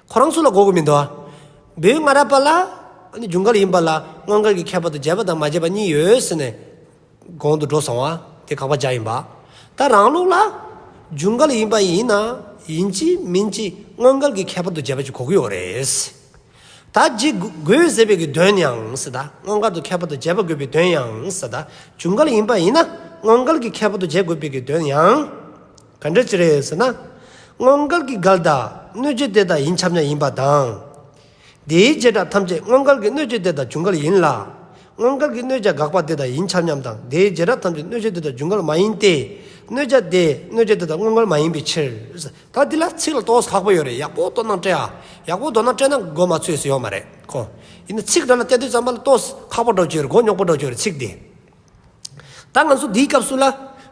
ཁོ་རང་ཚོ་ལ་དགོས་ཀྱི་མི་འདུག་ཨ། བོད་སྔ་རབས་པ་ལ་ཨ་ནི་འཇུག་འགལ་ཡིན་པ་ལ་དངོས་འགལ་གྱི་ཁྱད་པར་དུ་བྱས་པ་དང་མ་བྱས་པ་གཉིས་ཡོད་ཟེར་ནས་གོང་དུ་འགྲོ་སོང་བ་དེ་དགག་པ་རྒྱག་ཡིན་པ། ད་རང་ལུགས་ལ་འཇུག་འགལ་ཡིན་པ་ཡིན་ན་ཡིན་གཅིག་མིན་གཅིག་དངོས་འགལ་གྱི་ཁྱད་པར་དུ་བྱས་པ་ཅིག་དགོས་ཀྱི་ཡོད་རེད། ད་བྱེད་དགོས་ཟེར་བའི་གི་དོན་ཡང་ཟེར། ད་དངོས་འགལ་དུ་ཁྱད་པར་དུ་བྱས་པ་དགོས་པའི་དོན་ཡང་ཟེར། ད་འཇུག་འགལ་ཡིན་པ་ཡིན་ན་དངོས་འགལ་གྱི་ཁྱད་པར་དུ་བྱེད་དགོས་པའི་གི་དོན་ཡང་། ག་འདྲ་ཅི་རེད་ཟེར་ན། དངོས་འགལ་གྱི་འགལ་ཟླ་གནོད་བྱེད་དེ་དག་ཡིན་ཁྱབ་མཉམ་ཡིན་པ་དང་། དེའི་བྱེ་བྲག་ཐམས་ཅད་དངོས་འགལ་གྱི་གནོད་བྱེད་དེ་དག་འཇུག་འགལ་ཡིན་ལ། དངོས་འགལ་གྱི་གནོད་བྱ་དགག་པ་དེ་དག་ཡིན་ཁྱབ་མཉམ་དང་དེའི་བྱེ་བྲག་ཐམས་ཅད་གནོད་བྱེད་དེ་དག་འཇུག་འགལ་མ་ཡིན་ཏེ། གནོད་བྱ་དེ་གནོད་བྱེད་དེ་དག་དངོས་འགལ་མ་ཡིན་པའི་ཕྱིར། ད་འདི་ལ་ཚིག་ལ་ཏོག་ཙམ་ཁག་པོ་ཡོད་རེད། ཡག་པོ་དོ་སྣང་སྤྲད་ཨ། ཡག་པོ་དོ་སྣང་སྤྲད་ན་མགོ་མ་ཚོས་སུ་ཡོད་མ་རེད་ཁོ། ཡིན་ན་ཚིག་འདྲ་ལ་བལྟས་དུས་ཙམ་པ་ལ་ཏོག་ཙམ་ཁག་པོ་འདྲ་བོ་ཅིག་ཡོད་རེད། མགོ་རྙོག་པོ་འདྲ་བོ་ཅིག་ཡོད་རེད་ཚིག་འདི། ད་ང་ཚོ་འདིའི་སྐབས་སུ་ལ།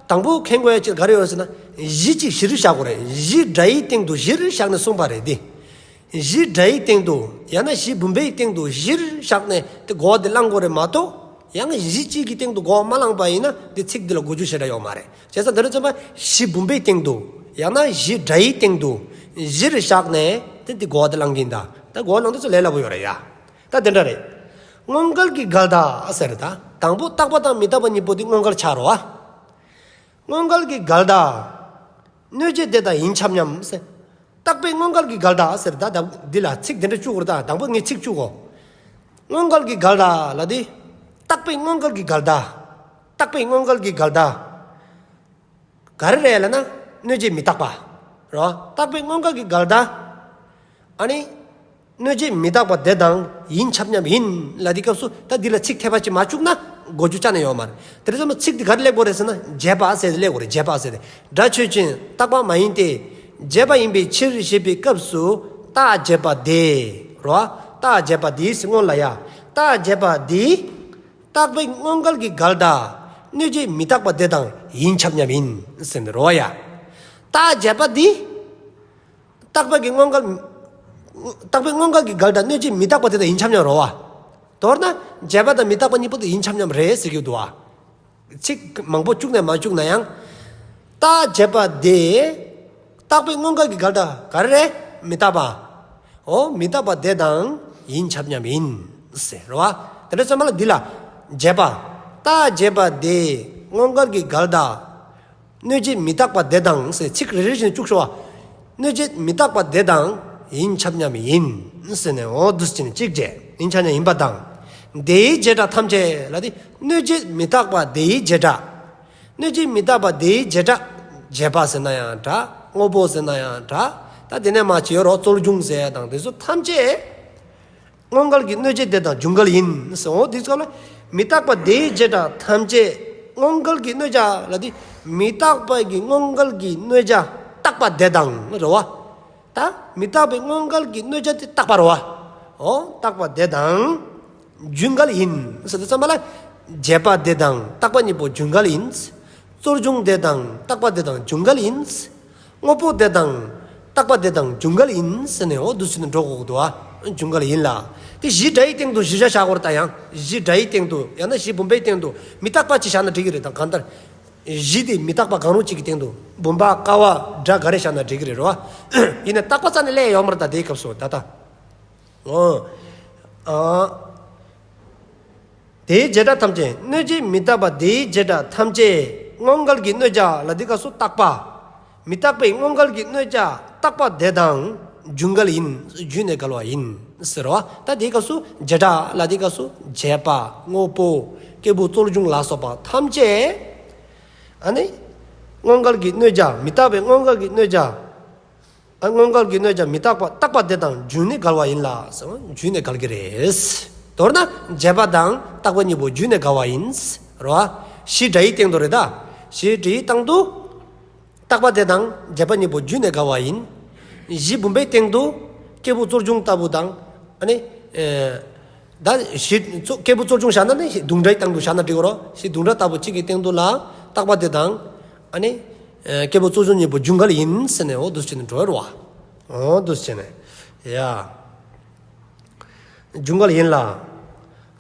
དང་པོ་མཁྱེན་དགོས་ཡ་ཅིག་ག་རེ་ཡོད་ཟེར་ན། གཞི་གཅིག་གཞིར་བཞག་དགོས་རེད། གཞི་སྒྲ་ཡི་སྟེང་དུ་གཞིར་བཞག་ནས་གསུངས་པ་རེད་དེ། གཞི་སྒྲ་ཡི་སྟེང་དུ་ཡང་ན་གཞི་བུམ་པའི་སྟེང་དུ་གཞིར་བཞག་ནས་དེ་གོ་བ་དེ་བླང་དགོས་རེད་མ་གཏོགས། ཡང་གཞི་གཅིག་གི་སྟེང་དུ་གོ་བ་མ་བླངས་པ་ཡིན་ན་དེ་ཚིག་འདི་ལ་གོ་རྒྱུ་ཞེ་དྲག་ཡོད་མ་རེད། བྱས་ཙང་དེ་རེད་ཙམ་པ་གཞི་བུམ་པའི་སྟེང་དུ་ཡང་ན་གཞི་སྒྲ་ཡི་སྟེང་དུ་གཞིར་བཞག་ནས་དེ་འདི་གོ་བ་དེ་བླང་གིན་ད། ད་གོ་བ་བླང་དུས་ཚོད་ལས་སླ་པོ་ཡོད་རེད་ཡ། ད་དེ་འདྲ་རེད། དངོས་འགལ་གྱི་འགལ་ཟླ་ཟེར་ད། དང་པོ་རྟག་པ་དང་མི་རྟག་པ་གཉིས་པོ་དེ་དངོས་འགལ་ཆགས་རོ་ཨ། དངོས་འགལ་གྱི་འགལ་ཟླ། གནོད་བྱེད་དེ་དག་ཡིན་ཁྱབ་མཉམ་ཟེར། རྟག་པའི་དངོས་འགལ་གྱི་འགལ་ཟླ་ཟེར་ད། ད་འདི་ལ་ཚིག་དེ་འདྲ་བཅུག་དགོས་རེད་ད། དང་པོ་ངས་ཚིག་བཅུག་གོ། དངོས་འགལ་གྱི་འགལ་ཟླ་ལ་དེ། རྟག་པའི་དངོས་འགལ་གྱི་འགལ་ཟླ། རྟག་པའི་དངོས་འགལ་གྱི་འགལ་ཟླ། ག་རེ་རེད་ལབ་ན། གནོད་བྱེད་མི་རྟག་པ། རོ། རྟག་པའི་དངོས་འགལ་གྱི་འགལ་ཟླ། ཨ་ནི། གནོད་བྱེད་མི་རྟག་པ་དེ་དང་ཡིན་ཁྱབ་མཉམ་ཡིན་ལབ་དུས་སྐབས་སུ་ད་འདི་ལ་ཚིག་ཐེབས་པ་ཅིག་མ་བཅུག་ན་གོ་རྒྱུ་ཅི་ནས་ཡོད་མ་རེད། དེ་རེད་ཙམ་ཚིག་འདི་ག་རེ་སླེབས་དགོས་རེད་ཟེར་ན་བྱས་པ་ཟེར་ཏེ་སླེབས་དགོས་རེད། བྱས་པ་ཟེར་ཏེ། སྒྲ་ཆོས་ཅན་རྟག་པ་མ་ཡིན་ཏེ། བྱས་པ་ཡིན་པའི་ཕྱིར་ཞེས་པའི་སྐབས་སུ་རྟགས་བྱས་པ་དེ། རོ། རྟགས་བྱས་པ་དེ་ཟེར་སྔོན་ལ་ཡ། རྟགས་བྱས་པ་དེ། རྟག་པའི་དངོས་འགལ་གྱི་འགལ་ཟླ། གནོད་བྱེད་མི་རྟག་པ་དེ་དང་ཡིན་ཁྱབ་མཉམ་ཡིན་ཟེར་ནས་རོ་ཡ། རྟགས་བྱས་པ་འདི། རྟག་པ་གི་དངོས་འགལ། རྟག་པའི་དངོས་འགལ་གྱི་འགལ་ཟླ་གནོད་བྱེད་མི་རྟག་པ་དེ་དང་ཡིན་ཁྱབ་མཉམ་རོ་བ། མདོར་ན་བྱས་པ་དང་མི་རྟག་པ་གཉིས་པོ་དེ་ཡིན་ཁྱབ་མཉམ་རེད་ཟེར་གྱི་འདུག་བ། ཚིག་མང་པོ་བཅུག་ནས་མ་བཅུག་ན་ཡང་། རྟགས་བྱས་པ་དེ། རྟག་པའི་དངོས་འགལ་གྱི་འགལ་ཟླ་ག་རེ་རེད། མི་རྟག་པ། འོ་མི་རྟག་པ་དེ་དང་ཡིན་ཁྱབ་མཉམ་ཡིན་ཟེར་རོ་བ། དེ་འདྲ་ཚང་མ་ལ་འདི་ལ། བྱས་པ། རྟགས་བྱས་པ་དེ་དངོས་འགལ་གྱི་འགལ་ཟླ། གནོད་བྱེད་མི་རྟག་པ་དེ་དང་ཟེར་ཚིག་རེ་རེ་བཞིན་བཅུག་ཤོག་ཨ། གནོད་བྱེད་མི་རྟག་པ་དེ་དང་ཡིན་ཁྱབ་མཉམ་ཡིན་ཟེར་ནས་འོ་འདུག་ཟེར་ནས་གཅིག་བྱས་ཡིན་ཁྱབ་མཉམ་ཡིན་པ་དང་། དེའི་བྱེ་བྲག་ཐམས་ཅད་ལ་དེ་གནོད་བྱེད་མི་རྟག་པ་དེའི་བྱེ་བྲག་གནོད་བྱེད་མི་རྟག་པ་དེའི་བྱེ་བྲག་བྱས་པ་ཟེར་ན་ཡང་འདྲ། དངོས་པོ་ཟེར་ན་ཡང་འདྲ། ད་དེ་ནས་མ་བྱས་རོགས་རྩོལ་བྱུང་ཟེར་ཡ་དང་དེ་ཚོ་ཐམས་ཅད། དངོས་འགལ་གྱི་གནོད་བྱེད་དེ་དང་འཇུག་འགལ་ཡིན་ཟེར། འོ་དེ་ཚོ་ལ་མི་རྟག་པ་དེའི་བྱེ་བྲག་ཐམས་ཅད་དངོས་འགལ་གྱི་གནོད་བྱ་ལ་དེ་མི་རྟག་པ་གི་དངོས་འགལ་གྱི་གནོད་བྱ་རྟག་པ་དེ་དང་རེད་བ། ད་མི་རྟག་པའི་དངོས་འགལ་གྱི་གནོད་བྱ་དེ་རྟག་པ་རེད་བ། འོ་རྟག་པ་དེ་དང་འཇུག་འགལ་ཡིན་ཟེར་དུས་ཙམ་པ་ལ་བྱས་པ་དེ་དང་རྟག་པ་གཉིས་པོ་འཇུག་འགལ་ཡིན། རྩོལ་བྱུང་དེ་དང་རྟག་པ་དེ་དང་འཇུག་འགལ་ཡིན། དངོས་པོ་དེ་དང་། རྟག་པ་དེ་དང་འཇུག་འགལ་ཡིན་ཟེར་ནས་འོ་འདུག་ཟེར་ནས་འགྲོ་དགོས་ཀྱི་འདུག་ཨ། འཇུག་འགལ་ཡིན་ལ། དེ་གཞི་སྒྲ་ཡི་སྟེང་དུ་གཞིར་བཞག་བཞག་དགོས་རེད་ད་ཡང་། གཞི་སྒྲ་ཡི་སྟེང་དུ་ཡང་ན་གཞི་བུམ་པའི་སྟེང་དུ་མི་རྟག་པ་ཅིག་བཞག་ན་འགྲིག་གི་རེད་ད་གང་ལྟར། གཞི་དེ་མི་རྟག་པ་གང་རུང་གཅིག་གི་སྟེང་དུ་བུམ་པ་ཀ་བ་སྒྲ་ག་རེ་བཞག་ན་འགྲིག་གི་རེད་རོ། ཡིན་ན་རྟག་པ་རྩ་ནས་སླེབས་ཡོང་མ་རེད་ད་དེའི་སྐབས་སུ་ད་ལྟ། འོ། ཨ། དེའི་བྱེ་བྲག་ཐམས་ཅད་གནོད་བྱེད་མི་རྟག་པ་དེའི་བྱེ་བྲག་ཐམས་ཅད་དངོས་འགལ་གྱི་གནོད་བྱ་ལ་འདི་སྐབས་སུ་རྟག་པ། མི་རྟག་པའི་དངོས་འགལ་གྱི་གནོད་བྱ་རྟག་པ་དེ་དང་འཇུག་འགལ་ཡིན། འཇུས་ནས་འགལ་བ་ཡིན་ཟེར་བ། ད་དེའི་སྐབས་སུ་བྱེ་བྲག་ལ་འདི་སྐབས་སུ་བྱས་པ་དངོས་པོ་སྐྱེས་བུ་རྩོལ་བྱུང་ལ་སོགས་པ་ཐམས་ཅད། ཨ་ནི། དངོས་འགལ་གྱི་གནོད་བྱ་མི་རྟག་པའི་དངོས་འགལ་གྱི་གནོད་བྱ། ཨ། དངོས་འགལ་གྱི་གནོད་བྱ་མི་རྟག་པ་རྟག་པ་དེ་དང་འཇུས་ནས་འགལ་བ་ཡིན་ལ་ཟེར། འཇུས་ནས་འགལ་གྱི་རེད། མདོར་ན་བྱས་པ་དང་རྟག་པ་གཉིས་པོ་འཇུས་ནས་འགལ་བ་ཡིན། རོ། གཞི་སྒྲ་ཡི་སྟེང་དུ་རེད་ད། གཞི་སྒྲ་ཡི་སྟེང་དུ། རྟག་པ་དེ་དང་བྱས་པ་གཉིས་པོ་འཇུས་ནས་འགལ་བ་ཡིན། གཞི་བུམ་པའི་སྟེང་དུ་སྐྱེས་བུ་རྩོལ་བྱུང་ལྟ་བུ་དང་། ཨ་ནི། ཨེ། ད་གཞི་རྩོ་སྐྱེས་བུ་རྩོལ་བྱུང་བཞག་ན་ནི་དུང་སྒྲའི་སྟེང་དུ་བཞག་ན་འགྲིག་གི་རོ། གཞི་དུང་སྒྲ་ལྟ་བུ་གཅིག་གི་སྟེང་དུ་ལ་རྟག་པ་དེ་དང་། ཨ་ནི། ཨེ། སྐྱེས་བུ་རྩོལ་བྱུང་གཉིས་པོ་འཇུག་འགལ་ཡིན་ཟེར་ནས་འོ་འདུག་བྱས་ནས་འགྲོ་བའི་རོ། འོ་འདུག་བྱས་ནས། ཡ། འབྱུང་འགལ་ཡིན་ལ།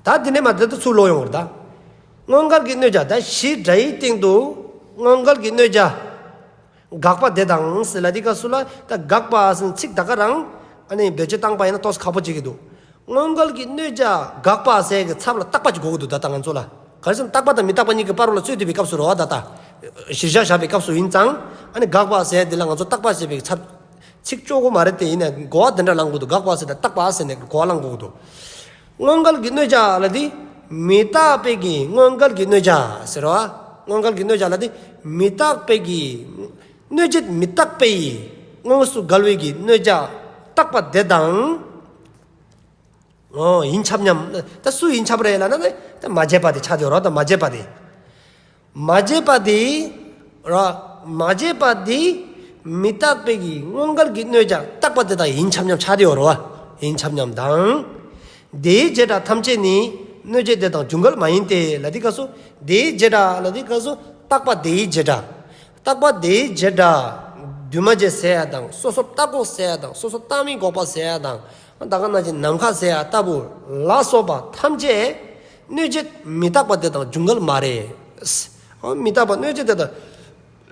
ད་འདི་ནས་མ་དེ་ཚུར་ལོག་ཡོང་བར་ད། དངོས་འགལ་གྱི་གནོད་བྱ་ད་གཞི་སྒྲ་ཡི་སྟེང་དུ་དངོས་འགལ་གྱི་གནོད་བྱ། དགག་པ་དེ་དང་ཟེར་ལ་འདི་ག་སུ་ལ་ད་དགག་པ་ཟེར་ཚིག་ད་ག་རང་ཨ་ནི་བེད་སྤྱོད་བཏང་པ་ཡིན་ན་ཏོག་ཙམ་ཁག་པོ་བྱེད་ཀྱི་འདུག་དངོས་འགལ་གྱི་གནོད་བྱ་དགག་པ་ཟེར་གྱི་ཚབ་ལ་རྟག་པ་ཅིག་དགོས་ཀྱི་འདུག་ད་ལྟ་ང་ཚོ་ལ། ག་རེ་ཟེར་ན་རྟག་པ་དང་མི་རྟག་པ་གཉིས་ཀྱི་བར་ལ་རྩོད་བསྡད་པའི་སྐབས་སུ་རེད་བ་ད་ལྟ། གཞིར་བཞག་བཞག་པའི་སྐབས་སུ་ཡིན་ཙང་ཨ་ནི་དགག་པ་ཟེར་འདི་ལ་ང་ཚོ་རྟག་པ་ཟེར་བའི་ཚབ། ཚིག་གཅོག་གི་མ་རེད་དེ་ཡིན་ན་གོ་བ་དེ་འདྲ་བླང་དགོས་འདུག་དགག་པ་ཟེར་ན་རྟག་པ་ཟེར་ནས་གོ་བ་བླང་དགོས་འདུག་དངོས་འགལ་གྱི་གནོད་བྱ་ལ་དེ་མི་རྟག་པའི་གི་དངོས་འགལ་གྱི་གནོད་བྱ་ཟེར་བ། དངོས་འགལ་གྱི་གནོད་བྱ་ལ་དེ་མི་རྟག་པའི་གི་གནོད་བྱེད་མི་རྟག་པའི་དངོས་སུ་འགལ་བའི་གི་གནོད་བྱ་རྟག་པ་དེ་དང་། ཨོ་ཡིན་ཁྱབ་མཉམ། ད་སུ་ཡིན་ཁྱབ་རེད་ལབ་ན་ནི་ད་མ་བྱས་པ་དེ་ཆགས་ཡོད་རོ། ད་མ་བྱས་པ་དེ། མ་བྱས་པ་དེ། རོ། མ་བྱས་པ་དེ། མི་རྟག་པའི་གི་དངོས་འགལ་གྱི་གནོད་བྱ་རྟག་པ་དེ་དང་ཡིན་ཁྱབ་མཉམ་ཆགས་ཡོད་རོ། ཡིན་ཁྱབ་མཉམ་དང་། དེའི་བྱེ་བྲག་ཐམས་ཅད་ནི་གནོད་བྱེད་དེ་དང་འབྱུང་འགལ་མ་ཡིན་ཏེ་ལ་དེ་ག་སོ། དེའི་བྱེ་བྲག་ལ་དེ་ག་སོ། རྟག་པ་དེའི་བྱེ་བྲག་རྟག་པ་དེའི་བྱེ་བྲག་འདུས་མ་བྱས་ཟེར་ཡ་དང་སོ་སོར་བརྟགས་འགོག་ཟེར་ཡ་དང་སོ་སོར་བརྟགས་མི་འགོག་པ་ཟེར་ཡ་དང་། ད་ག་ནང་བཞིན་ནམ་མཁའ་ཟེར་ཡ་ལྟ་བུ་ལ་སོགས་པ་ཐམས་ཅད་གནོད་བྱེད་མི་རྟག་པ་དེ་དང་འབྱུང་འགལ་མ་རེད། ཨོ་མི་རྟག་པ་གནོད་བྱེད་དེ་དང་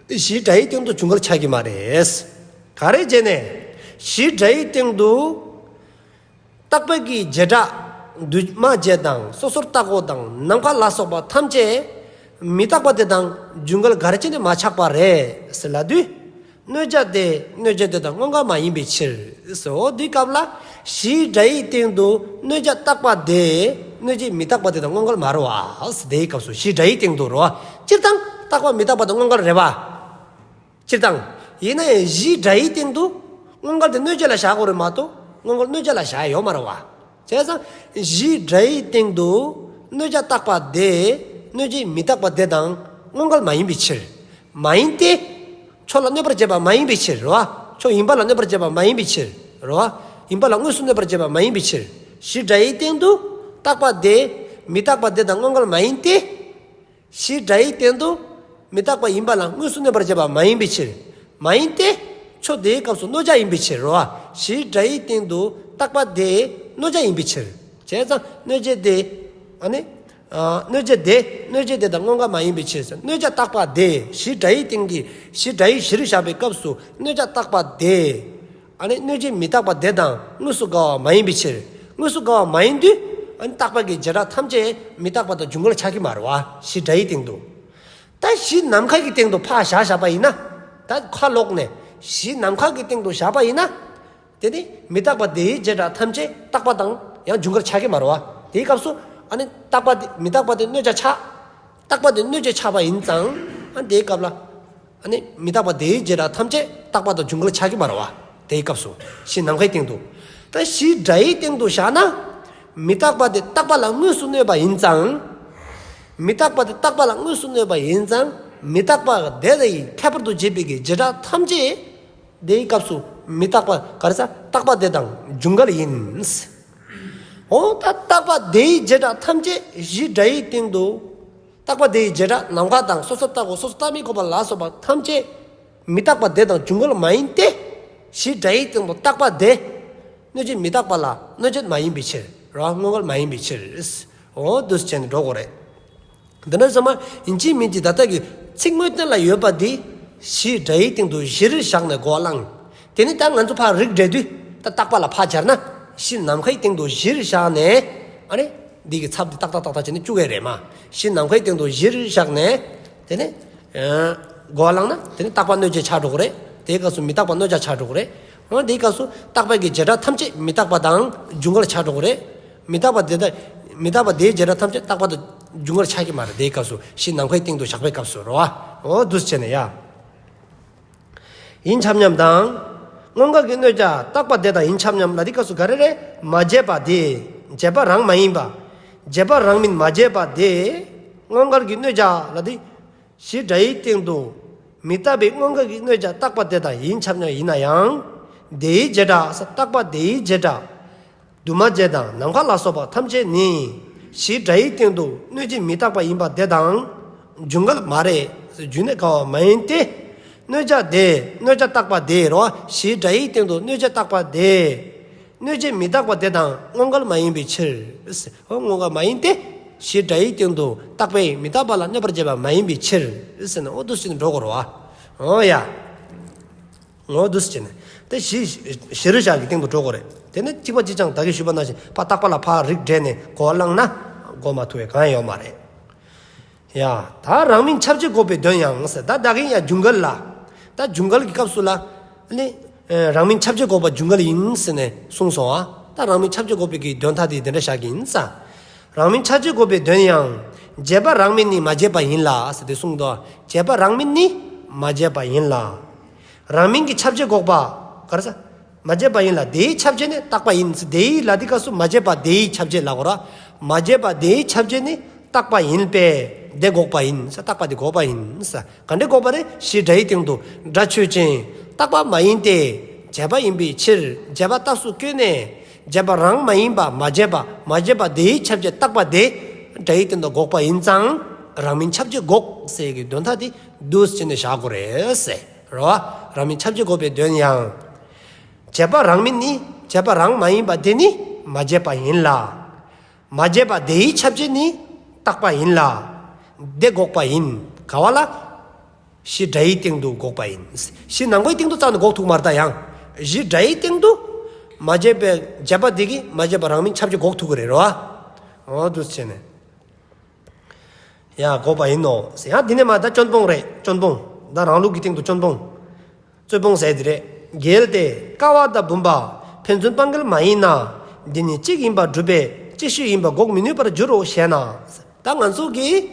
གཞི་སྒྲ་ཡི་སྟེང་དུ་འབྱུང་འགལ་ཆགས་ཀྱི་མ་རེད། ག་རེ་བྱས་ནས་གཞི་སྒྲ་ཡི་སྟེང་དུ་རྟག་པའི་གི་བྱེ་བྲག་འདུས་མ་བྱས་དང་སོ་སོར་བརྟགས་འགོག་དང་ནམ་མཁའ་ལ་སོགས་པ་ཐམས་ཅད་མི་རྟག་པ་དེ་དང་འབྱུང་འགལ་ག་རེ་བྱས་ནས་མ་ཆགས་པ་རེད་ཟེར་ལབ་དུས། གནོད་བྱ་དེ་གནོད་བྱེད་དེ་དང་དངོས་འགལ་མ་ཡིན་པའི་ཕྱིར། ཟེར་འོ་འདིའི་སྐབས་ལ་གཞིའི་སྒྲ་ཡི་སྟེང་དུ་གནོད་བྱ་རྟག་པ་དེ་གནོད་བྱེད་མི་རྟག་པ་དེ་དང་དངོས་འགལ་མ་རེད་བ། དེའི་སྐབས་སུ་གཞིའི་སྒྲ་ཡི་སྟེང་དུ་རེད་བ། སྤྱིར་བཏང་རྟག་པ་མི་རྟག་པ་དང་དངོས་འགལ་རེད་བ། སྤྱིར་བཏང་། ཡིན་ན་ཡང་གཞིའི་སྒྲ་ཡི་སྟེང་དུ་དངོས་འགལ་དེ་གནོད་བྱེད་ལ་བཞག་དགོས་རེད་མ་གཏོགས་དངོས་འགལ་གནོད་བྱེད་ལ་བཞག་ཡོད་མ་རེད་བ། བྱས་ཙང་གཞིའི་སྒྲ་ཡི་སྟེང་དུ་གནོད་བྱ་རྟག་པ་དེ་གནོད་བྱེད་མི་རྟག་པ་དེ་དང་དངོས་འགལ་མ་ཡིན་པའི་ཕྱིར། མ་ཡིན་ཏེ། ཁྱོད་ལ་གནོད་པར་བྱེད་པ་མ་ཡིན་པའི་ཕྱིར་རོ། ཁྱོད་ཡིན་པ་ལ་གནོད་པར་བྱེད་པ་མ་ཡིན་པའི་ཕྱིར་རོ། ཡིན་པ་ལ་དངོས་སུ་གནོད་པར་བྱེད་པ་མ་ཡིན་པའི་ཕྱིར། གཞིའི་སྒྲ་ཡི་སྟེང་དུ་རྟག་པ་དེ་མི་རྟག་པ་དེ་དང་དངོས་འགལ་མ་ཡིན་ཏེ། གཞིའི་སྒྲ་ཡི་སྟེང་དུ་མི་རྟག་པ་ཡིན་པ་ལ་དངོས་སུ་གནོད་པར་བྱེད་པ་མ་ཡིན་པའི་ཕྱིར། མ་ཡིན་ཏེ། ཁྱོད་དེའི་སྐབས་སུ་གནོད་བྱ་ཡིན་པའི་ཕྱིར་རོ། གཞིའི་སྒྲ་ཡི་སྟེང་དུ་རྟག་པ་དེ་གནོད་བྱ་ཡིན་པའི་ཕྱིར། བྱས་ཙང་གནོད་བྱེད་དེ། ཨ་ནི། ཨ། གནོད་བྱེད་དེ་གནོད་བྱེད་དེ་དང་དངོས་འགལ་མ་ཡིན་པའི་ཕྱིར་ཟེར། གནོད་བྱ་རྟག་པ་དེ་གཞིའི་སྒྲ་ཡི་སྟེང་གི་གཞི་སྒྲ་ཡི་གཞིར་བཞག་པའི་སྐབས་སུ་གནོད་བྱ་རྟག་པ་དེ། ཨ་ནི་གནོད་བྱེད་མི་རྟག་པ་དེ་དང་དངོས་སུ་འགལ་བ་མ་ཡིན་པའི་ཕྱིར། དངོས་སུ་འགལ་བ་མ་ཡིན་དུས། ཨ་ནི་རྟག་པ་གི་བྱེ་བྲག་ཐམས་ཅད་མི་རྟག་པ་དང་འབྱུང་འགལ་ཆགས་ཀྱི་མ་རེད་བ། གཞི་སྒྲ་ཡི་སྟེང་དུ། ད་གཞི་ནམ་མཁའ་གི་སྟེང་དུ་ཕར་བཞག་བཞག་པ་ཡིན་ན། ད་ཁ་ལོག་ནས་གཞི་ནམ་མཁའ་གི་སྟེང་དུ་བཞག་པ་ཡིན་ན། དེ་ནི་མི་རྟག་པ་དེའི་བྱེ་བྲག་ཐམས་ཅད་རྟག་པ་དང་ཡང་འབྱུང་འགལ་ཆགས་ཀྱི་མ་རེད་བ། དེའི་སྐབས་སུ་ཨ་ནི་རྟག་པ་དེ་མི་རྟག་པ་དེ་གནོད་བྱ་ཆགས། རྟག་པ་དེ་གནོད་བྱེད་ཆགས་པ་ཡིན་ཙང་། ཨ་དེའི་སྐབས་ལ། ཨ་ནི་མི་རྟག་པ་དེའི་བྱེ་བྲག་ཐམས་ཅད་རྟག་པ་དང་འབྱུང་འགལ་ཆགས་ཀྱི་མ་རེད་བ། དེའི་སྐབས་སུ་གཞི་ནམ་མཁའི་སྟེང་དུ། ད་གཞི་སྒྲ་ཡི་སྟེང་དུ་བཞག་ན། མི་རྟག་པ་དེ་རྟག་པ་ལ་དངོས་སུ་གནོད་པ་ཡིན་ཙང་། མི་རྟག་པ་དེ་རྟག་པ་ལ་དངོས་སུ་གནོད་པ་ཡིན་ཙང་། མི་རྟག་པ་དེ་ལ་ཡི་ཁྱད་པར་དུ་བྱེད་པའི་གི་བྱེ་བྲག་ཐམས་ཅད། དེའི་སྐབས་སུ་མི་རྟག་པ་ག་རེ་ཟ་རྟག་པ་དེ་དང་འབྱུང་འགལ་ཡིན། འོ་ད་རྟག་པ་དེའི་བྱེ་བྲག་ཐམས་ཅད་གཞི་སྒྲ་ཡི་སྟེང་དུ། རྟག་པ་དེའི་བྱེ་བྲག་ནམ་མཁའ་དང་སོ་སོར་བརྟགས་འགོག་སོ་སོར་བརྟགས་མི་འགོག་པ་ལ་སོགས་པ་ཐམས་ཅད་མི་རྟག་པ་དེ་དང་འབྱུང་འགལ་མ་ཡིན་ཏེ། གཞི་སྒྲ་ཡི་སྟེང་དུ་རྟག་པ་དེ་གནོད་བྱེད་མི་རྟག་པ་ལ་གནོད་བྱེད་མ་ཡིན་པའི་ཕྱིར་རོ། དངོས་འགལ་མ་ཡིན་པའི་ཕྱིར། འོ་འདུག་སེ་བྱས་ནས་འགྲོ་དགོས་རེད། འདི་འདྲ་ཚང་མ་ཡིན་གཅིག་མིན་གཅིག་ད་ལྟ་གི་ཚིག་དངོས་བསྟན་ལ་ཡོད་པ་འདི་གཞི་སྒྲ་ཡི་སྟེང་དུ་གཞིར་བཞག་ནས་གོ་བ་བླངས། དེ་ནི་ད་ང་ཚོ་ཕར་རིགས་འགྲེ་དུས་ད་རྟག་པ་ལ་ཕར་སྦྱར་ན་གཞི་ནམ་མཁའི་སྟེང་དུ་གཞིར་བཞག་ནས། ཨ་ནི་འདི་གི་ཚབ་འདི་ཏག་ཏག་ཏག་ཏག་བྱས་ནས་བཅུག་ཡས་རེད་མ། གཞི་ནམ་མཁའི་སྟེང་དུ་གཞིར་བཞག་ནས། དེ་ནི་གོ་བ་བླངས་ན་དེ་ནི་རྟག་པ་གནོད་བྱེད་ཆགས་འགྲོ་གི་རེད། དེའི་སྐབས་སུ་མི་རྟག་པ་གནོད་བྱ་ཆགས་འགྲོ་གི་རེད། འོ་དེའི་སྐབས་སུ་རྟག་པའི་གི་བྱེ་བྲག་ཐམས་ཅད་མི་རྟག་པ་དང་འབྱུང་འགལ་ཆགས་འགྲོ་གི་རེད། མི་རྟག་པ་དེ་དང་། མི་རྟག་པ་དེའི་བྱེ་བྲག་ཐམས་ཅད་རྟག་པ་དང་འབྱུང་འགལ་ཆགས་ཀྱི་མ་རེད། དེའི་སྐབས་སུ་གཞི་ནམ་མཁའི་སྟེང་དུ་བཞག་པའི་སྐབས་སུ་རོ། འོ་འདུག་སེ་བྱས་ནས་ཡ། ཡིན་ཁྱབ་མཉམ་དང་། དངོས་འགལ་གྱི་གནོད་བྱ་རྟག་པ་དེ་དང་ཡིན་ཁྱབ་མཉམ་ལ་དེའི་སྐབས་སུ་ག་རེ་རེད། མ་བྱས་པ་དེ། བྱས་པ་རང་མ་ཡིན་པ། བྱས་པ་རང་མིན་མ་བྱས་པ་དེ། དངོས་འགལ་གྱི་གནོད་བྱ་ལ་དེ། གཞི་སྒྲ་ཡི་སྟེང་དུ་མི་རྟག་པའི་དངོས་འགལ་གྱི་གནོད་བྱ་རྟག་པ་དེ་དང་ཡིན་ཁྱབ་མཉམ་ཡིན་ན་ཡང་། དེའི་བྱེ་བྲག་རྟག་པ་དེའི་བྱེ་བྲག་འདུས་མ་བྱས་དང་ནམ་མཁའ་ལ་སོགས་པ་ཐམས་ཅད་ནི་གཞི་སྒྲ་ཡི་སྟེང་དུ་གནོད་བྱེད་མི་རྟག་པ་ཡིན་པ་དེ་དང་འབྱུང་འགལ་མ་རེད། རྒྱུ་ནི་འགལ་བ་མ་ཡིན་ཏེ། གནོད་བྱ་དེ་གནོད་བྱ་རྟག་པ་དེ་རོ། གཞི་སྒྲ་ཡི་སྟེང་དུ་གནོད་བྱ་རྟག་པ་དེ། གནོད་བྱེད་མི་རྟག་པ་དེ་དང་སྔོ་འགལ་མ་ཡིན་པའི་ཕྱིར། འོ་སྔོ་འགལ་མ་ཡིན་ཏེ། གཞི་སྒྲ་ཡི་སྟེང་དུ་རྟག་པས་མི་རྟག་པ་ལ་གནོད་པར་བྱེད་པ་མ་ཡིན་པའི་ཕྱིར་ཟེར་ན་འོ་འདུག་སེ་འགྲོ་དགོས་རེད་བ། འོ་ཡ། འོ་འདུག་སེ་བྱས་ནས་དེ་གཞི་གཞི་རུ་བཞག་གི་སྟེང་དུ་འགྲོ་དགོས་རེད། དེ་ནས་གཅིག་པ་གཅིག་རྐྱང་ད་གིན་ཞུས་པ་ནང་བཞིན་ཕར་རྟག་པ་ལ་ཕར་རིགས་བསྒྲེས་ནས་གོ་བ་བླངས་ན་གོ་མ་ཐུབ་པའི་གང་ཡང་ཡོད་མ་རེད། ཡ། ད་རང་མིན་ཁྱབ་བྱེད་འགོག་པའི་དོན་ཡང་ཟེར། ད་ད་གིན་ཡང་རྒྱུད་འགལ་ལ། ད་རྒྱུད་འགལ་གྱི་སྐབས་སུ་ལ། ནི། རང་མིན་ཁྱབ་བྱེད་འགོག་པ་རྒྱུད་འགལ་ཡིན་ཟེར་ནས་གསུངས་སོང་ཨ། ད་རང་མིན་ཁྱབ་བྱེད་འགོག་པའི་གི་དོན་དག་དེ་དེ་འདྲ་བཞག་གི་ཡིན་ས། རང་མིན་ཁྱབ་བྱེད་འགོག་པའི་དོན་ཡང་། བྱས་པ་རང་མིན་ནི་མ་བྱས་པ་ཡིན་ལ་ཟེར་ཏེ་གསུངས་འདུག་བྱས་པ་རང་མིན་ནི་མ་བྱས་པ་ཡིན་ལ། རང་མིན་གྱི་ཁྱབ་བྱེད་འགོག་པ། ག་རེ་ཟེར། མ་བྱས་པ་ཡིན་ལ་དེའི་ཁྱབ་བྱེད་ནི་རྟག་པ་ཡིན། དེའི་ལ་དེ་སྐབས་སུ་མ་བྱས་པ་དེའི་ཁྱབ་བྱེད་ལ་གོ་ར། མ་བྱས་པ་དེའི་ཁྱབ་བྱེད་ནི་རྟག་པ་ཡིན་པས་དེ་འགོག་པ་ཡིན་ས། རྟག་པ་དེ་འགོག་པ་ཡིན་ས། ག་འདྲས་འགོག་པ་རེད། གཞི་སྒྲ་ཡི་སྟེང་དུ་སྒྲ་ཆོས་ཅན། རྟག་པ་མ་ཡིན་ཏེ། བྱས་པ་ཡིན་པའི་ཕྱིར་བྱས་པ་རྟགས་སུ་བཀོད་ནས། བྱས་པ་རང་མ་ཡིན་པ་མ་བྱས་པ་མ་བྱས་པ་དེའི་ཁྱབ་བྱེད་རྟག་པ་དེ་སྒྲ་ཡི་སྟེང་དུ་འགོག་པ་ཡིན་ཙང་རང་མིན་ཁྱབ་བྱེད་འགོག་ཟེར་གྱི་དོན་དག་དེ་འདུག་སེ་བྱས་ནས་བཞག་དགོས་རེད་ཟེར། རོ། རང་མིན་ཁྱབ་བྱེད་འགོག་པའི་དོན་ཡང་། བྱས་པ་རང་མིན་ནི་བྱས་པ་རང་མ་ཡིན་པ་དེ་ནི་མ་བྱས་པ་ཡིན་ལ། མ་བྱས་པ་དེའི་ཁྱབ་བྱེད་ནི་རྟག་པ་ཡིན་ལ། དེ་འགོག་པ་ཡིན། ག་བ་ལ། གཞི་སྒྲ་ཡི་སྟེང་དུ་འགོག་པ་ཡིན། གཞི་ནང་པའི་སྟེང་དུ་རྩ་ནས་འགོག་ཐུབ་མ་རེད་ད་ཡང་། གཞི་སྒྲ་ཡི་སྟེང་དུ། མ་བྱས་པའི་བྱས་པ་དེ་གིས་མ་བྱས་པ་རང་མིན་ཁྱབ་བྱེད་འགོག་ཐུབ་ཀྱི་རེད་རོ། འོ་འདུག་སེ་བྱས་ནས། ཡང་འགོག་པ་ཡིན་ནོ། ཡང་འདི་ནས་མ་ད་སྐྱོན་སྤོང་རེད། སྐྱོན་སྤོང་། ད་རང་ལུགས་ཀྱི་སྟེང་དུ་སྐྱོན་སྤོང་། རྩོད་སྤོང་ཟེར་དེ་རེད། གལ་ཏེ་ཀ་བ་དང་བུམ་པ་ཕན་ཚུན་སྤང་འགལ་མ་ཡིན་ན། འདི་ནི་གཅིག་ཡིན་པར་སྒྲུབ་པས་ཅིག་ཤོས་ཡིན་པ་འགོག་མི་ནུས་པར་འགྱུར་རོ་ཞེ་ན། ད་ང་ཚོ་གིས་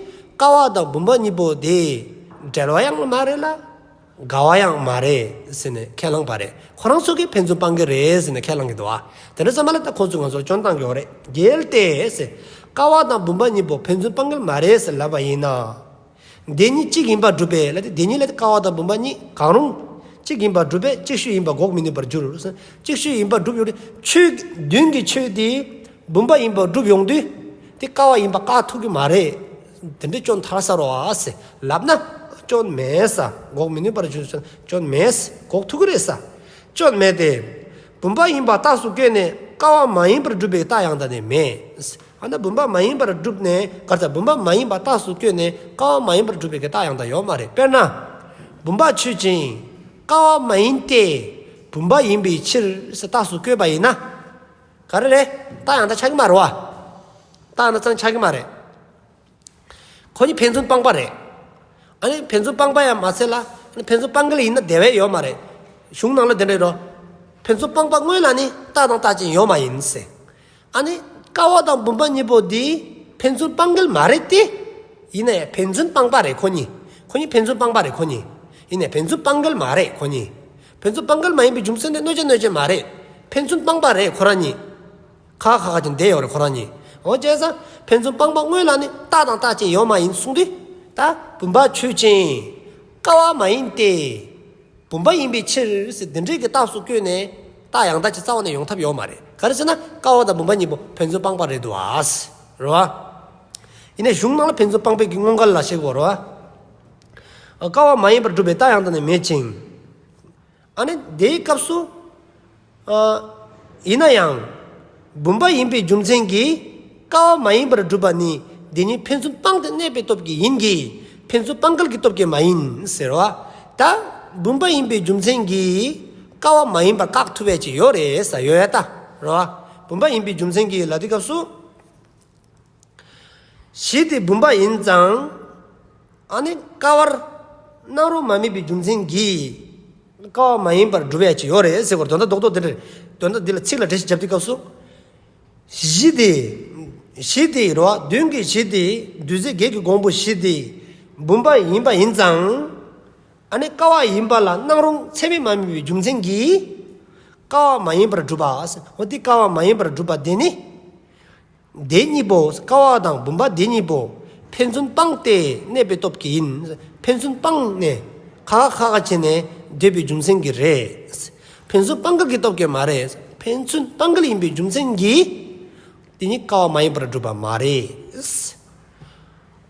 ཀ་བ་དང་བུམ་པ་གཉིས་པོ་དེ་འབྲེལ་བ་ཡང་མ་རེད་ལ། འགལ་བ་ཡང་མ་རེད་ཟེར་ནས་ཁས་བླངས་པ་རེད། ཁོ་རང་ཚོ་གིས་ཕན་ཚུན་སྤང་གི་རེད་ཟེར་ནས་ཁས་བླངས་ཀྱི་འདུག་ཨ། དེ་འདྲ་ཙམ་པ་ལ་ད་ཁོ་ཚོས་ང་ཚོར་སྐྱོན་བཏང་གི་ཡོད་རེད། གལ་ཏེ་ཟེར། ཀ་བ་དང་བུམ་པ་གཉིས་པོ་ཕན་ཚུན་སྤང་གི་མ་རེད་ཟེར་ལབ་པ་ཡིན་ན། དེ་གཉིས་གཅིག་ཡིན་པར་སྒྲུབ་པས་ལ་དེ་དེ་གཉིས་ལ་དེ་ཀ་བ་དང་བུམ་པ་གཉིས་གང་རུང་གཅིག་ཡིན་པར་སྒྲུབ་པས་ཅིག་ཤོས་ཡིན་པ་འགོག་མི་ནུས་པར་འགྱུར། གཅིག་ཤོས་ཡིན་པར་སྒྲུབ་ཡོད་རེད། ཆོས་མདུན་གྱི་ཆོས་དེ་བུམ་པ་ཡིན་པར་སྒྲུབ་ཡོང་དུས་དེ་ཀ་བ་ཡིན་པ་བཀག་ཐུབ་ཀྱི་མ་རེད། དེ་འདྲའི་སྐྱོན་ཐར་ས་རོ་ཨ་ཟེར་ལབ་ན་སྐྱོན་མེད་ས། འགོག་མི་ནུས་པར་འགྱུར་ས། སྐྱོན་མེད་ས། འགོག་ཐུབ་ཀྱི་རེད་ས། སྐྱོན་མེད་དེ། བུམ་པ་ཡིན་པ་རྟགས་སུ་བཀོད་ནས་ཀ་བ་མ་ཡིན་པར་སྒྲུབ་པའི་རྟགས་ཡང་དག་ནི་མེད། ཨ་ན་བུམ་པ་མ་ཡིན་པར་སྒྲུབ་ནས་ག་རེ་ཟེར། བུམ་པ་མ་ཡིན་པ་རྟགས་སུ་བཀོད་ནས་ཀ་བ་མ་ཡིན་པར་སྒྲུབ་པའི་གི་རྟགས་ཡང་དག་ཡོད་མ་རེད། དཔེར་ན། བུམ་པ་ཆོས་ཅན། ཀ་བ་མ་ཡིན་ཏེ། བུམ་པ་ཡིན་པའི་ཕྱིར་ཟེར་རྟགས་སུ་བཀོད་པ་ཡིན་ན། ག་རེ་རེད། རྟགས་ཡང་དག་ཆགས་ཀྱི་མ་རེད་བ། རྟགས་ཡང་དག་རྩ་ནས་ཆགས་ཀྱི་མ་རེད། ཁོ་གཉིས་ཕན་ཚུན་སྤངས་པ་རེད། ཨ་ནི་ཕན་ཚུན་སྤངས་པ་ཡང་མ་ཚད་ལ། ཨ་ནི་ཕན་ཚུན་སྤང་གི་ལ་ཡིན་ན་དེ་བས་ཡོད་མ་རེད། གཞུང་ནང་ལ་དེ་འདྲ་ཡོད་རོ། ཕན་ཚུན་སྤངས་པ་དངོས་ལ་ནི་རྟགས་དང་རྟགས་ཅན་ཡོད་མ་ཡིན་ཟེར། ཨ་ནི་ཀ་བ་དང་བུམ་པ་གཉིས་པོ་འདི་ཕན་ཚུན་སྤང་གི་ལ་མ་རེད་དེ། ཡིན་ན་ཡང་ཕན་ཚུན་སྤངས་པ་རེད་ཁོ་གཉིས། ཁོ་གཉིས་ཕན་ཚུན་སྤངས་པ་རེད་ཁོ་གཉིས། ཡིན་ན་ཡང་ཕན་ཚུན་སྤང་གི་ལ་མ་རེད་ཁོ་གཉིས། ཕན་ཚུན་སྤང་གི་ལ་མ་ཡིན་པའི་རྒྱུ་མཚན་དེ་གནོད་བྱེད་གནོད་བྱེད་མ་རེད། ཕན་ཚུན་སྤངས་པ་རེད་ཁོ་རང་གཉིས། ཁ་ཁ་ཁ་ཅན་དེ་ཡོད་རེད་ཁོ་རང་གཉིས། འོ་བྱས་ཙང་ཕན་ཚུན་སྤངས་པ་དངོས་ལ་ནི་རྟགས་དང་རྟགས་ཅན་ཡོད་མ་ཡིན་གསུངས་དུས། ད་བུམ་པ་ཆོས་ཅན། ཀ་བ་མ་ཡིན་ཏེ། བུམ་པ་ཡིན་པའི་ཕྱིར་ཟེར་འདི་འདྲའི་གི་རྟགས་སུ་བཀོད་ནས་རྟགས་ཡང་དག་ཅིག་རྩ་བ་ནས་ཡོང་ཐབས་ཡོད་མ་རེད། ག་རེ་ཟེར་ན་ཀ་བ་དང་བུམ་པ་གཉིས་པོ་ཕན་ཚུན་སྤངས་པ་རེད་འདུག་ཨ། རེད་བ། ཡིན་ནའི་གཞུང་ནང་ལ་ཕན་ཚུན་སྤངས་པའི་གི་སྔོན་འགལ་ལ་བཤད་དགོས་རེད་བ། ཀ་བ་མ་ཡིན་པར་སྒྲུབ་པའི་རྟགས་ཡང་དག་ནི་མེད་ཅིང་། ཨ་ནི་དེའི་སྐབས་སུ། ཨ། ཡིན་ན་ཡང་། བུམ་པ་ཡིན་པའི་རྒྱུ་མཚན་གྱིས་ཀ་བ་མ་ཡིན་པར་སྒྲུབ་པ་ནི་འདི་ཉིད་ཕན་ཚུན་སྤངས་ཏེ་གནས་པའི་སྟོབས་ཀྱིས་ཡིན་གྱི། ཕན་ཚུན་སྤང་གི་ལ་གི་སྟོབས་ཀྱིས་མ་ཡིན་ཟེར་བ། ད་བུམ་པ་ཡིན་པའི་རྒྱུ་མཚན་གྱིས་ཀ་བ་མ་ཡིན་པར་བཀག་ཐུབ་པའི་ཅིག་ཡོད་རེད་ས་ཡོད་ཡ་ད། རེད་བ། བུམ་པ་ཡིན་པའི་རྒྱུ་མཚན་གྱིས་ལ་དེའི་སྐབས་སུ། གཞི་དེ་བུམ་པ་ཡིན་ཙང་། ཨ་ནི་ཀ་བར་སྣང་རུང་མ་དམིགས་པའི་རྒྱུ་མཚན་གྱིས་ཀ་བ་མ་ཡིན་པར་སྒྲུབ་ཡ་ཅིག་ཡོད་རེད་ཟེར་བར་དོན་དག་རྡོག་རྡོག་དེ་འདྲ། དོན་དག་འདི་ལ་ཚིག་ལ་འགྲེལ་བཤད་བརྒྱབ་དུས་སྐབས་སུ། གཞི་དེ། གཞི་དེ་རེད་བ། མདུན་གྱི་གཞི་དེ་རྡུལ་རྫས་བརྒྱད་ཀྱི་གོང་བུ་གཞི་དེ་བུམ་པ་ཡིན་པ་ཡིན་ཙང་། ཨ་ནི་ཀ་བ་ཡིན་པ་ལ་སྣང་རུང་ཚད་མས་མ་དམིགས་པའི་རྒྱུ་མཚན་གྱིས་ཀ་བ་མ་ཡིན་པར་སྒྲུབ་པ། འོ་དེ་ཀ་བ་མ་ཡིན་པར་སྒྲུབ་པ་དེ་ནི། དེ་གཉིས་པོ་ཀ་བ་དང་བུམ་པ་དེ་གཉིས་པོ་ཕན་ཚུན་སྤངས་ཏེ་གནས་པའི་སྟོབས་ཀྱིས་ཡིན། ཕན་ཚུན་སྤངས་ནས་ཁ་ཁ་ཁ་ཁ་བྱས་ནས་སྡོད་པའི་རྒྱུ་མཚན་གྱིས་རེད། ཕན་ཚུན་སྤང་གི་ལ་གི་སྟོབས་ཀྱིས་མ་རེད། ཕན་ཚུན་སྤང་གི་ལ་ཡིན་པའི་རྒྱུ་མཚན་གྱིས་དེ་ཉིད་ཀ་བ་མ་ཡིན་པར་སྒྲུབ་པ་མ་རེད།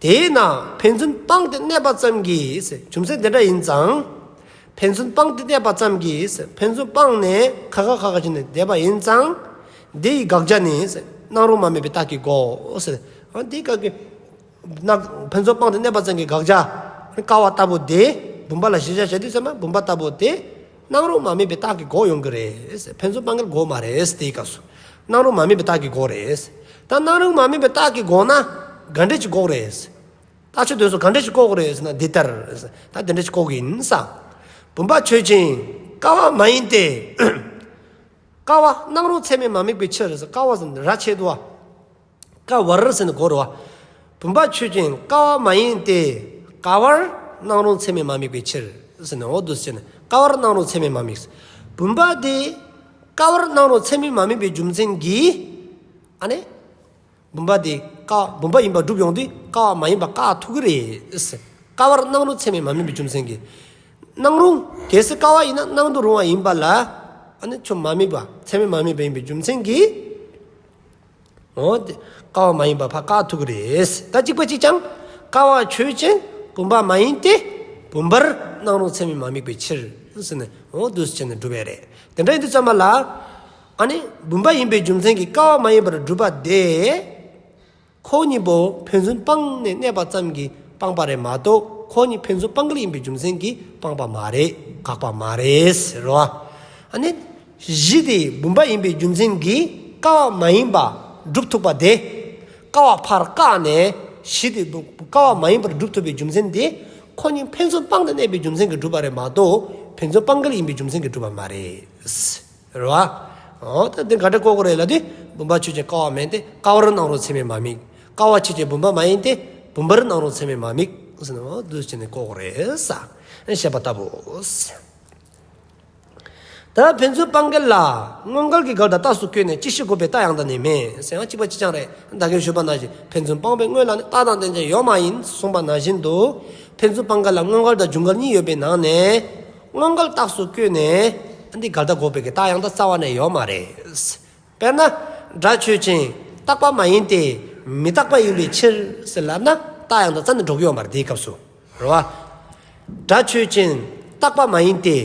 དེས་ན་ཕན་ཚུན་སྤངས་ཏེ་གནས་པ་ཙམ་གྱིས་རྒྱུ་མཚན་དེ་འདྲ་ཡིན་ཙང་། ཕན་ཚུན་སྤངས་ཏེ་གནས་པ་ཙམ་གྱིས། ཕན་ཚུན་སྤངས་ནས་ཁ་ཁ་ཁ་ཁ་བྱས་ནས་བསྡད་པ་ཡིན་ཙང་། དེ་ཡི་དགག་བྱ་ནི། སྣང་རུང་མ་དམིགས་པའི་རྟགས་ཀྱིས་གོ། འདི་ག་གི་ན་ཕན་ཚུན་སྤངས་ཏེ་གནས་པ་ཙམ་གྱི་དགག་བྱ། ཀ་བ་ལྟ་བུ་དེ། བུམ་པ་ལ་གཞིར་བཞག་བྱས་དུས་ཙམ་པ་བུམ་པ་ལྟ་བུ་དེ། སྣང་རུང་མ་དམིགས་པའི་རྟགས་ཀྱིས་གོ་ཡོང་གི་རེད། ཕན་ཚུན་སྤངས་ཀྱི་གོ་མ་རེད། དེའི་སྐབས་སུ། སྣང་རུང་མ་དམིགས་པའི་རྟགས་ཀྱིས་གོ་རེད། ད་སྣང་རུང་མ་དམིགས་པའི་རྟགས་ཀྱིས་གོ་ན། ག་འདྲ་ཅིག་གོ་རེད། རྟགས་ཆོས་དེ་ཚོ་ག་འདྲ་ཞིག་བཀོག་རེད་ཟེར་ན། འདི་ལྟར། ད་དེ་འདྲ་ཞིག་བཀོག་གི་ཡིན་ས། བུམ་པ་ཆོས་ཅན། ཀ་བ་མ་ཡིན་ཏེ། ཀ་བ་སྣང་རུང་ཚད་མས་མ་དམིགས་པའི་ཕྱིར་ཟེར། ཀ་བ་ཟེར་ན་ར་ཆད་དོ། ཀ་བར་ཟེར་ན་གོ་རེད་བ། བུམ་པ་ཆོས་ཅན། ཀ་བ་མ་ཡིན་ཏེ། ཀ་བར་སྣང་རུང་ཚད་མས་མ་དམིགས་པའི་ཕྱིར་ཟེར་ན། འོ་འདུག་སེ་བྱས་ནས་ཀ་བར་སྣང་རུང་ཚད་མས་མ་དམིགས། བུམ་པ་དེ་ཀ་བར་སྣང་རུང་ཚད་མས་མ་དམིགས་པའི་རྒྱུ་མཚན་གྱིས། ཨ་ནི། བུམ་པ་དེ་ཀ་བུམ་པ་ཡིན་པ་སྒྲུབ་ཡོང་དུས་ཀ་བ་མ་ཡིན་པ་བཀག་ཐུབ་ཀྱི་རེད། ཀ་བར་སྣང་རུང་ཚད་མས་མ་དམིགས་པའི་རྒྱུ་མཚན་གྱིས། སྣང་རུང་། གལ་སྲིད་ཀ་བ་ཡིན་ན་སྣང་དུ་རུང་བ་ཡིན་པ་ལ། ཨ་ནི་ཆོས་མ་དམིགས་པ། ཚད་མས་མ་དམིགས་པ་ཡིན་པའི་རྒྱུ་མཚན་གྱིས། འོ་དེ་ཀ་བ་མ་ཡིན་པ་ཕར་བཀག་ཐུབ་ཀྱི་རེད། ད་གཅིག་པ་གཅིག་རྐྱང་། ཀ་བ་ཆོས་ཅན། བུམ་པ་མ་ཡིན་ཏེ། བུམ་པར་སྣང་རུང་ཚད་མས་མ་དམིགས་པའི་ཕྱིར་ཟེར་ནས། འོ་འདུག་སེ་བྱས་ནས་སྒྲུབ་ཡས་རེད། དེ་འདྲ་ཡིན་དུས་ཙམ་པ་ལ། ཨ་ནི་བུམ་པ་ཡིན་པའི་རྒྱུ་མཚན་གྱིས་ཀ་བ་མ་ཡིན་པར་སྒྲུབ་པ་དེ། ཁོ་གཉིས་པོ་ཕན་ཚུན་སྤངས་ནས་གནས་པ་ཙམ་གྱིས་སྤངས་པ་རེད་མ་གཏོགས། ཁོ་གཉིས་ཕན་ཚུན་སྤངས་འགལ་ཡིན་པའི་རྒྱུ་མཚན་གྱིས་སྤངས་པ་མ་རེད། དགག་པ་མ་རེད་ཟེར་བ། ཨ་ནི། གཞི་དེ་བུམ་པ་ཡིན་པའི་རྒྱུ་མཚན་གྱིས་ཀ་བ་མ་ཡིན་པ་སྒྲུབ་ཐུབ་པ་དེ། ཀ་བ་ཕར་བཀག་ནས། གཞི་དེ་བུ་ཀ་བ་མ་ཡིན་པར་སྒྲུབ་ཐུབ་པའི་རྒྱུ་མཚན་དེ། ཁོ་གཉིས་ཕན་ཚུན་སྤངས་ཏེ་གནས་པའི་རྒྱུ་མཚན་གྱིས་སྒྲུབ་པ་རེད་མ་གཏོགས། ཕན་ཚུན་སྤངས་འགལ་ཡིན་པའི་རྒྱུ་མཚན་གྱིས་སྒྲུབ་པ་མ་རེད། རེད་བ། འོ་ད་འདི་ག་འདྲ་བཀོག་གི་རེད་ལབ་དུས། བུམ་པ་ཆོས་ཅན། ཀ་བ་མ་ཡིན་ཏེ། ཀ་བར་སྣང་རུང་ཚད་མས་མ་དམིགས། ཀ་བ་ཆོས་ཅན། བུམ་པ་མ་ཡིན་ཏེ། བུམ་པར་སྣང་རུང་ཚད་མས་མ་དམིགས་ཟེར་ནས། འོ་འདུག་སེ་བྱས་ནས་བཀོག་གི་རེད་ས། བཤད་པ་ལྟ་བུ། ད་ཕན་ཚུན་སྤངས་འགལ་ལ། སྔོན་འགལ་གྱི་འགལ་ཟླ་རྟགས་སུ་བཀོད་ནས་ཅིག་ཤོས་འགོག་པའི་རྟགས་ཡང་དག་ནི་མེད་ཟེར་ཡང་གཅིག་པ་གཅིག་རྐྱང་རེད། ད་གིན་ཞུས་པ་ནང་བཞིན་ཕན་ཚུན་སྤངས་པའི་སྔོན་ལ་ནི་རྟགས་དང་རྟེན་ཅན་ཡོད་མ་ཡིན་གསུངས་པ་ནང་བཞིན་དུ། ཕན་ཚུན་སྤངས་འགལ་ལ་སྔོན་འགལ་དང་རྒྱུ་འགལ་གཉིས་ཡོད་པའི་ནང་ནས། སྔོན་འགལ་རྟགས་སུ་བཀོད་ནས། འདི་འགལ་ཟླ་འགོག་པའི་གི་རྟགས་ཡང་དག་རྩ་བ་ནས་ཡོད་མ་རེད། དཔེར་ན། སྒྲ་ཆོས་ཅན། རྟག་པ་མ་ཡིན་ཏེ། མི་རྟག་པ་ཡིན་པའི་ཕྱིར་ཟེར་ལབ་ན། རྟགས་ཡང་དག་རྩ་ནས་འགྲོ་གི་ཡོད་མ་རེད། དེའི་སྐབས་སུ། རེད་བ། སྒྲ་ཆོས་ཅན། རྟག་པ་མ་ཡིན་ཏེ།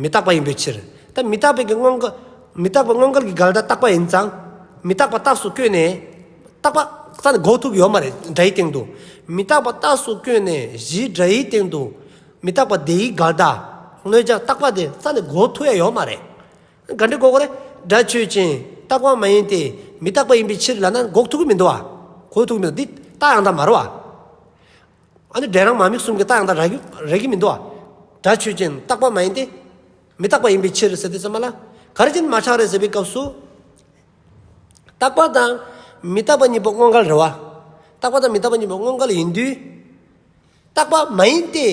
མི་རྟག་པ་ཡིན་པའི་ཕྱིར། ད་མི་རྟག་པའི་གི་སྔོན་འགལ། མི་རྟག་པའི་སྔོན་འགལ་གྱི་འགལ་ཟླ་རྟག་པ་ཡིན་ཙང་། མི་རྟག་པ་རྟགས་སུ་བཀོད་ནས། རྟག་པ་རྩ་ནས་འགོག་ཐུབ་ཀྱི་ཡོད་མ་རེད། སྒྲ་ཡི་སྟེང་དུ། མི་རྟག་པ་རྟགས་སུ་བཀོད་ནས་གཞི་སྒྲ་ཡི་སྟེང་དུ། མི་རྟག་པ་དེའི་འགལ་ཟླ། གནོད་བྱ་རྟག་པ་དེ་རྩ་ནས་འགོག་ཐུབ་ཡ་ཡོད་མ་རེད། ག་འདྲ་འགོག་གི་རེད། སྒྲ་ཆོས་ཅན། རྟག་པ་མ་ཡིན་ཏེ། མི་རྟག་པ་ཡིན་པའི་ཕྱིར་ལབ་ན་འགོག་ཐུབ་ཀྱི་མི་འདུག་བ། འགོག་ཐུབ་ཀྱི་མི་འདུག་འདི་རྟགས་ཡང་དག་མ་རེད་བ། ཨ་ནི་འབྲས་རང་མ་དམིགས་གསུམ་གྱི་རྟགས་ཡང་དག་རག་གི་རེད་ཀྱི་མི་འདུག་བ། སྒྲ་ཆོས་ཅན། རྟག་པ་མ་ཡིན་ཏེ། མི་རྟག་པ་ཡིན་པའི་ཕྱིར་ཟེར་དུས་ཙམ་པ་ལ། ག་རེ་བྱས་ནས་མ་ཆགས་རེད་ཟེར་བའི་སྐབས་སུ། རྟག་པ་དང་མི་རྟག་པ་གཉིས་པོ་སྔོན་འགལ་རེད་བ། རྟག་པ་དང་མི་རྟག་པ་གཉིས་པོ་སྔོན་འགལ་ཡིན་དུས། རྟག་པ་མ་ཡིན་ཏེ།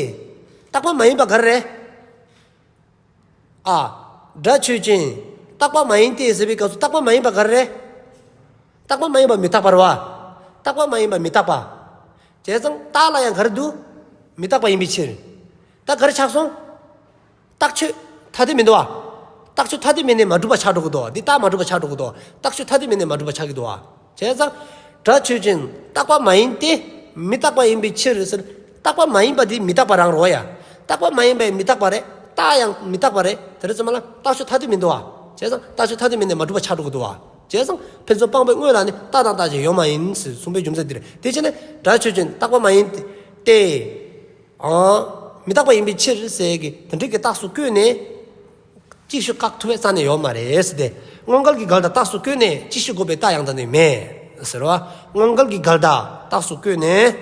རྟག་པ་མ་ཡིན་པ་ག་རེ་རེད། ཨ། སྒྲ་ཆོས་ཅན། རྟག་པ་མ་ཡིན་ཏེ་ཟེར་བའི་སྐབས་སུ་རྟག་པ་མ་ཡིན་པ་ག་རེ་རེད། རྟག་པ་མ་ཡིན་པ་མི་རྟག་པ་རེད་བ། རྟག་པ་མ་ཡིན་པ་མི་རྟག་པ། བྱས་ཙང་རྟགས་ལ་ཡང་ག་རེ་འདུག་མི་རྟག་པ་ཡིན་པའི་ཕྱིར། ད་ག་རེ་ཆགས་སོང་། རྟགས་ཆོས་ཐ་དད་མི་འདུག་བ། རྟགས་ཆོས་ཐ་དད་མིན་ནས་མ་གྲུབ་པ་ཆགས་འགྲོ་གི་འདུག་བ། འདི་རྟགས་མ་གྲུབ་པ་ཆགས་འགྲོ་གི་འདུག་བ། རྟགས་ཆོས་ཐ་དད་མིན་ནས་མ་གྲུབ་པ་ཆགས་ཀྱི་འདུག་བ། བྱས་ཙང་། སྒྲ་ཆོས་ཅན། རྟག་པ་མ་ཡིན་ཏེ། མི་རྟག་པ་ཡིན་པའི་ཕྱིར་ཟེར། རྟག་པ་མ་ཡིན་པ་དེ་མི་རྟག་པ་རང་རེད་བ་ཡ། རྟག་པ་མ་ཡིན་པའི་མི་རྟག་པ་རེད། རྟགས་ཡང་མི་རྟག་པ་རེད། དེ་རེད་ཙམ་པ་ལ་རྟགས་ཆོས་ཐ་དད་མི་འདུག་བ། བྱས་ཙང་རྟགས་ཆོས་ཐ་དད་མིན་ནས་མ་གྲུབ་པ་ཆགས་འགྲོ་གི་འདུག་བ། བྱས་ཙང་ཕན་ཚུན་སྤངས་པའི་སྔོན་ལ་ནི་རྟགས་དང་རྟགས་ཅན་ཡོད་མ་ཡིན་ཟེར་གསུངས་པའི་རྒྱུ་མཚན་འདི་རེད། དེ་བྱས་ནས་སྒྲ་ཆོས་ཅན། རྟག་པ་མ་ཡིན་ཏེ། ཨང་། མི་རྟག་པ་ཡིན་པའི་ཕྱིར་ཟེར་གི་དེ་འདྲའི་གི་རྟགས་སུ་བཀོད་ནས། ཅིག་ཤོས་བཀག་ཐུབ་པའི་རྩ་ནས་ཡོད་མ་རེད་ཟེར་ཏེ། སྔོན་འགལ་གྱི་འགལ་ཟླ་རྟགས་སུ་བཀོད་ནས་ཅིག་ཤོས་འགོག་པའི་རྟགས་ཡང་དག་ནི་མེད་ཟེར་བ། སྔོན་འགལ་གྱི་འགལ་ཟླ་རྟགས་སུ་བཀོད་ནས་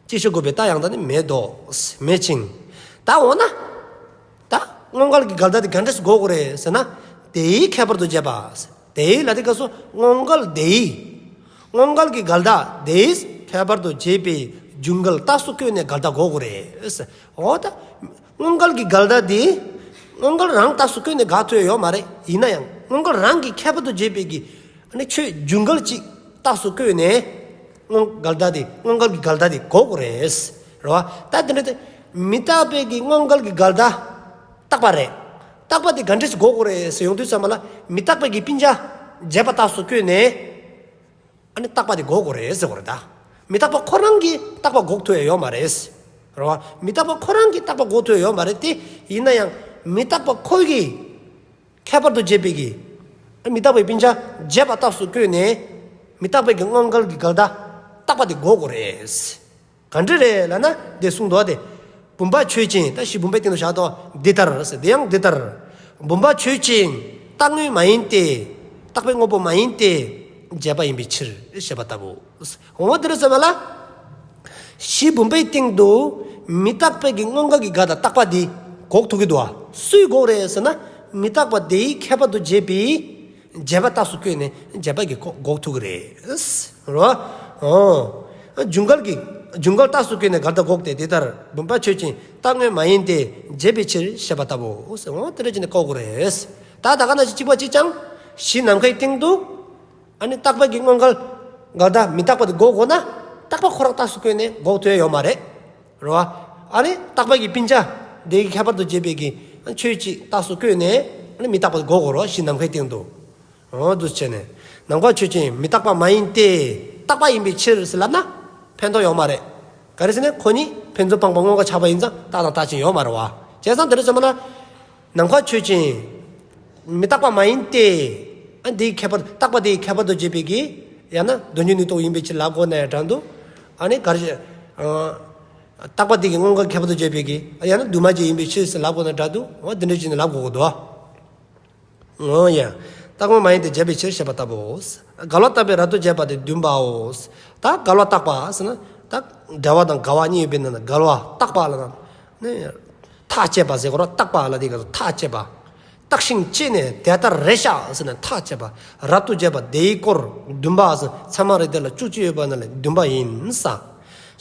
ཅིག་ཤོས་འགོག་པའི་རྟགས་ཡང་དག་ནི་མེད་དོ། མེད་ཅིང་། ད་འོ་ན། ད་སྔོན་འགལ་གྱི་འགལ་ཟླ་དེ་ག་འདྲས་སུ་འགོག་དགོས་རེད་ཟེར་ན། དེའི་ཁྱད་པར་དུ་བྱས་པ། དེའི་ལ་དེ་སྐབས་སུ་སྔོན་འགལ་དེའི། སྔོན་འགལ་གྱི་འགལ་ཟླ་དེའི་ཁྱད་པར་དུ་བྱས་པའི་རྒྱུ་འགལ་རྟགས་སུ་བཀོད་ནས་འགལ་ཟླ་འགོག་དགོས་རེད། འོ་ད། སྔོན་འགལ་གྱི་འགལ་ཟླ་དེ། སྔོན་འགལ་རང་རྟགས་སུ་བཀོད་ནས་དགག་ཐུབ་ཡ་ཡོད་མ་རེད། ཡིན་ན་ཡང་སྔོན་འགལ་རང་གི་ཁྱད་པར་དུ་བྱས་པའི་གི། ཨ་ནི་ཆོས་རྒྱུ་འགལ་གཅིག་རྟགས་སུ་བཀོད་ནས། སྔོན་འགལ་ཟླ་དེ་སྔོན་འགལ་གྱི་འགལ་ཟླ་དེ་འགོག་དགོས་རེད། རེད་བ། ད་དེ་འདྲ་དེ། མི་རྟག་པའི་གི་སྔོན་འགལ་གྱི་འགལ་ཟླ། རྟག་པ་རེད། རྟག་པ་དེ་ག་འདྲས་སུ་འགོག་དགོས་རེད་ཟེར་ཡོང་དུས་ཙམ་པ་ལ་མི་རྟག་པའི་གི་སྤུན་ཆ་བྱས་པ་རྟགས་སུ་བཀོད་ནས། ཨ་ནི་རྟག་པ་དེ་འགོག་དགོས་རེད་ཟེར་དགོས་རེད་ད། མི་རྟག་པ་ཁོ་རང་གིས་རྟག་པ་འགོག་ཐུབ་ཡ་ཡོད་མ་རེད། རེད་བ། མི་རྟག་པ་ཁོ་རང་གིས་རྟག་པ་འགོག་ཐུབ་ཡོད་མ་རེད་དེ། ཡིན་ན་ཡང་མི་རྟག་པ་ཁོ་གིས་ཁྱད་པར་དུ་བྱས་པའི་གི། མི་རྟག་པའི་སྤུན་ཆ་བྱས་པ་རྟགས་སུ་བཀོད་ནས་མི་རྟག་པའི་གི་དངོས་འགལ་གྱི་འགལ་ཟླ་རྟག་པ་དེ་འགོག་དགོས་རེད། ག་འདྲ་རེད་ལབ་ན་འདི་གསུངས་འདུག་བ། དེ་བུམ་པ་ཆོས་ཅན། ད་གཞི་བུམ་པའི་སྟེང་དུ་བཞག་འདུག་འདི་ལྟར་ཟེར། འདི་ཡང་འདི་ལྟར། བུམ་པ་ཆོས་ཅན། རྟག་དངོས་མ་ཡིན་ཏེ། རྟག་པའི་དངོས་པོ་མ་ཡིན་ཏེ། བྱས་པ་ཡིན་པའི་ཕྱིར་ཞེས་པ་ལྟ་བུ། འོ་དེ་རེད་ཟེར་བ་ལ། གཞི་བུམ་པའི་སྟེང་དུ་མི་རྟག་པའི་གི་དངོས་འགལ་གྱི་འགལ་ཟླ་རྟག་པ་འདི་འགོག་ཐུབ་ཀྱི་འདུག་བ། སུས་འགོག་རེད་ཟེར་ན། མི་རྟག་པ་དེའི་ཁྱད་པར་དུ་བྱས་པའི་བྱས་པ་རྟགས་སུ་བཀོད་ནས་བྱས་པ་གིས་འགོག་འགོག་ཐུབ་ཀྱི་རེད། རོ། ཨོ། རྒྱུ་འགལ་གྱི། རྒྱུ་འགལ་རྟགས་སུ་བཀོད་ནས་འགལ་ཟླ་འགོག་སྟེ། དེ་ལྟར་བུམ་པ་ཆོས་ཅན། རྟག་དངོས་མ་ཡིན་ཏེ། བྱས་པའི་ཕྱིར་ཞེས་པ་ལྟ་བུ། འོ་དེ་འདྲ་བྱས་ནས་འགོག་དགོས་རེད། ད་ད་ག་ནང་བཞིན་གཅིག་པ་གཅིག་རྐྱང་། གཞི་ནམ་མཁའི་སྟེང་དུ། ཨ་ནི་རྟག་པའི་གི་དངོས་འགལ་འགལ་ཟླ་མི་རྟག་པ་དེ་འགོག་དགོས་ན། རྟག་པ་ཁོ་རང་རྟགས་སུ་བཀོད་ནས་འགོག་ཐུབ་ཡ་ཡོད་མ་རེད། རེད་བ། ཨ་ནི་རྟག་པའི་གི་སྤུན་ཆ་དེ་གི་ཁྱད་པར་དུ་བྱས་པའི་གི་ཆོས་གཅིག་རྟགས་སུ་བཀོད་ནས། ཨ་ནི་མི་རྟག་པ་དེ་འགོག་དགོས་རེད་བ། གཞི་ནམ་མཁའི་སྟེང་དུ། འོ་འདུག་བྱས་ནས། ནམ་མཁའ་ཆོས་ཅན། མི་རྟག་པ་མ་ཡིན་ཏེ། རྟག་པ་ཡིན་པའི་ཕྱིར་ཟེར་ལབ་ན་ཕན་ཐོགས་ཡོད་མ་རེད། ག་རེ་ཟེར་ན་ཁོ་གཉིས་ཕན་ཚུན་སྤངས་པ་དངོས་འགལ་ཆགས་པ་ཡིན་ཙང་རྟགས་དང་རྟགས་ཅན་ཡོད་མ་རེད་བ། བྱས་ཙང་དེ་རེད་ཟེར་མ་ལ། ནམ་མཁའ་ཆོས་ཅན། མི་རྟག་པ་མ་ཡིན་ཏེ། ཨ་འདིའི་ཁྱད་པར། རྟག་པ་དེའི་ཁྱད་པར་དུ་བྱས་པའི་གི། ཡང་ན་དོན་གཅིག་ནུས་སྟོབས་ཡིན་པའི་ཕྱིར་ལབ་དགོས་ན་ཡང་འདྲ་འདུག་ཨ་ནི་ག་རེ། ཨ། རྟག་པ་དེ་གི་དངོས་འགལ་ཁྱད་པར་དུ་བྱས་པའི་གི། ཡང་ན་འདུས་མ་བྱས་ཡིན་པའི་ཕྱིར་ཟེར་ལབ་དགོས་ན་འདྲ་འདུག་འོ་འདི་འདྲ་བྱས་ནས་ལབ་དགོས་ཀྱི་འདུག་འོ་ཡ། རྟག་དངོས་མ་ཡིན་ཏེ་བྱས་པའི་ཕྱིར་ཞེས་པ་ལྟ་བུའོ། འགལ་བ་རྟག་པའི་རབ་ཏུ་བྱེད་པ་སྟེ་བདུན་པའོ། ད་འགལ་བ་རྟག་པ་ཟེར་ན། ད་འབྲེལ་བ་དང་འགལ་བ་གཉིས་ཡོད་པའི་ནང་ན་འགལ་བ་རྟག་པ་ལ་ནི། ཐག་བཅད་པ་ཟེར་གོ་ར། རྟག་པ་ལ་དེ་ག་ཐག་བཅད་པ། བརྟགས་ཤིང་དཔྱད་ནས་དེ་ལྟར་རེད་ཤག་ཟེར་ནས་ཐག་བཅད་པ། རབ་ཏུ་བྱེད་པ་དེའི་སྐོར་བདུན་པ་ཟེར། ཚད་མ་རེ་དེ་ལ་བཅུ་གཅིག་ཡོད་པ་ན་ལས་བདུན་པ་ཡིན་ས།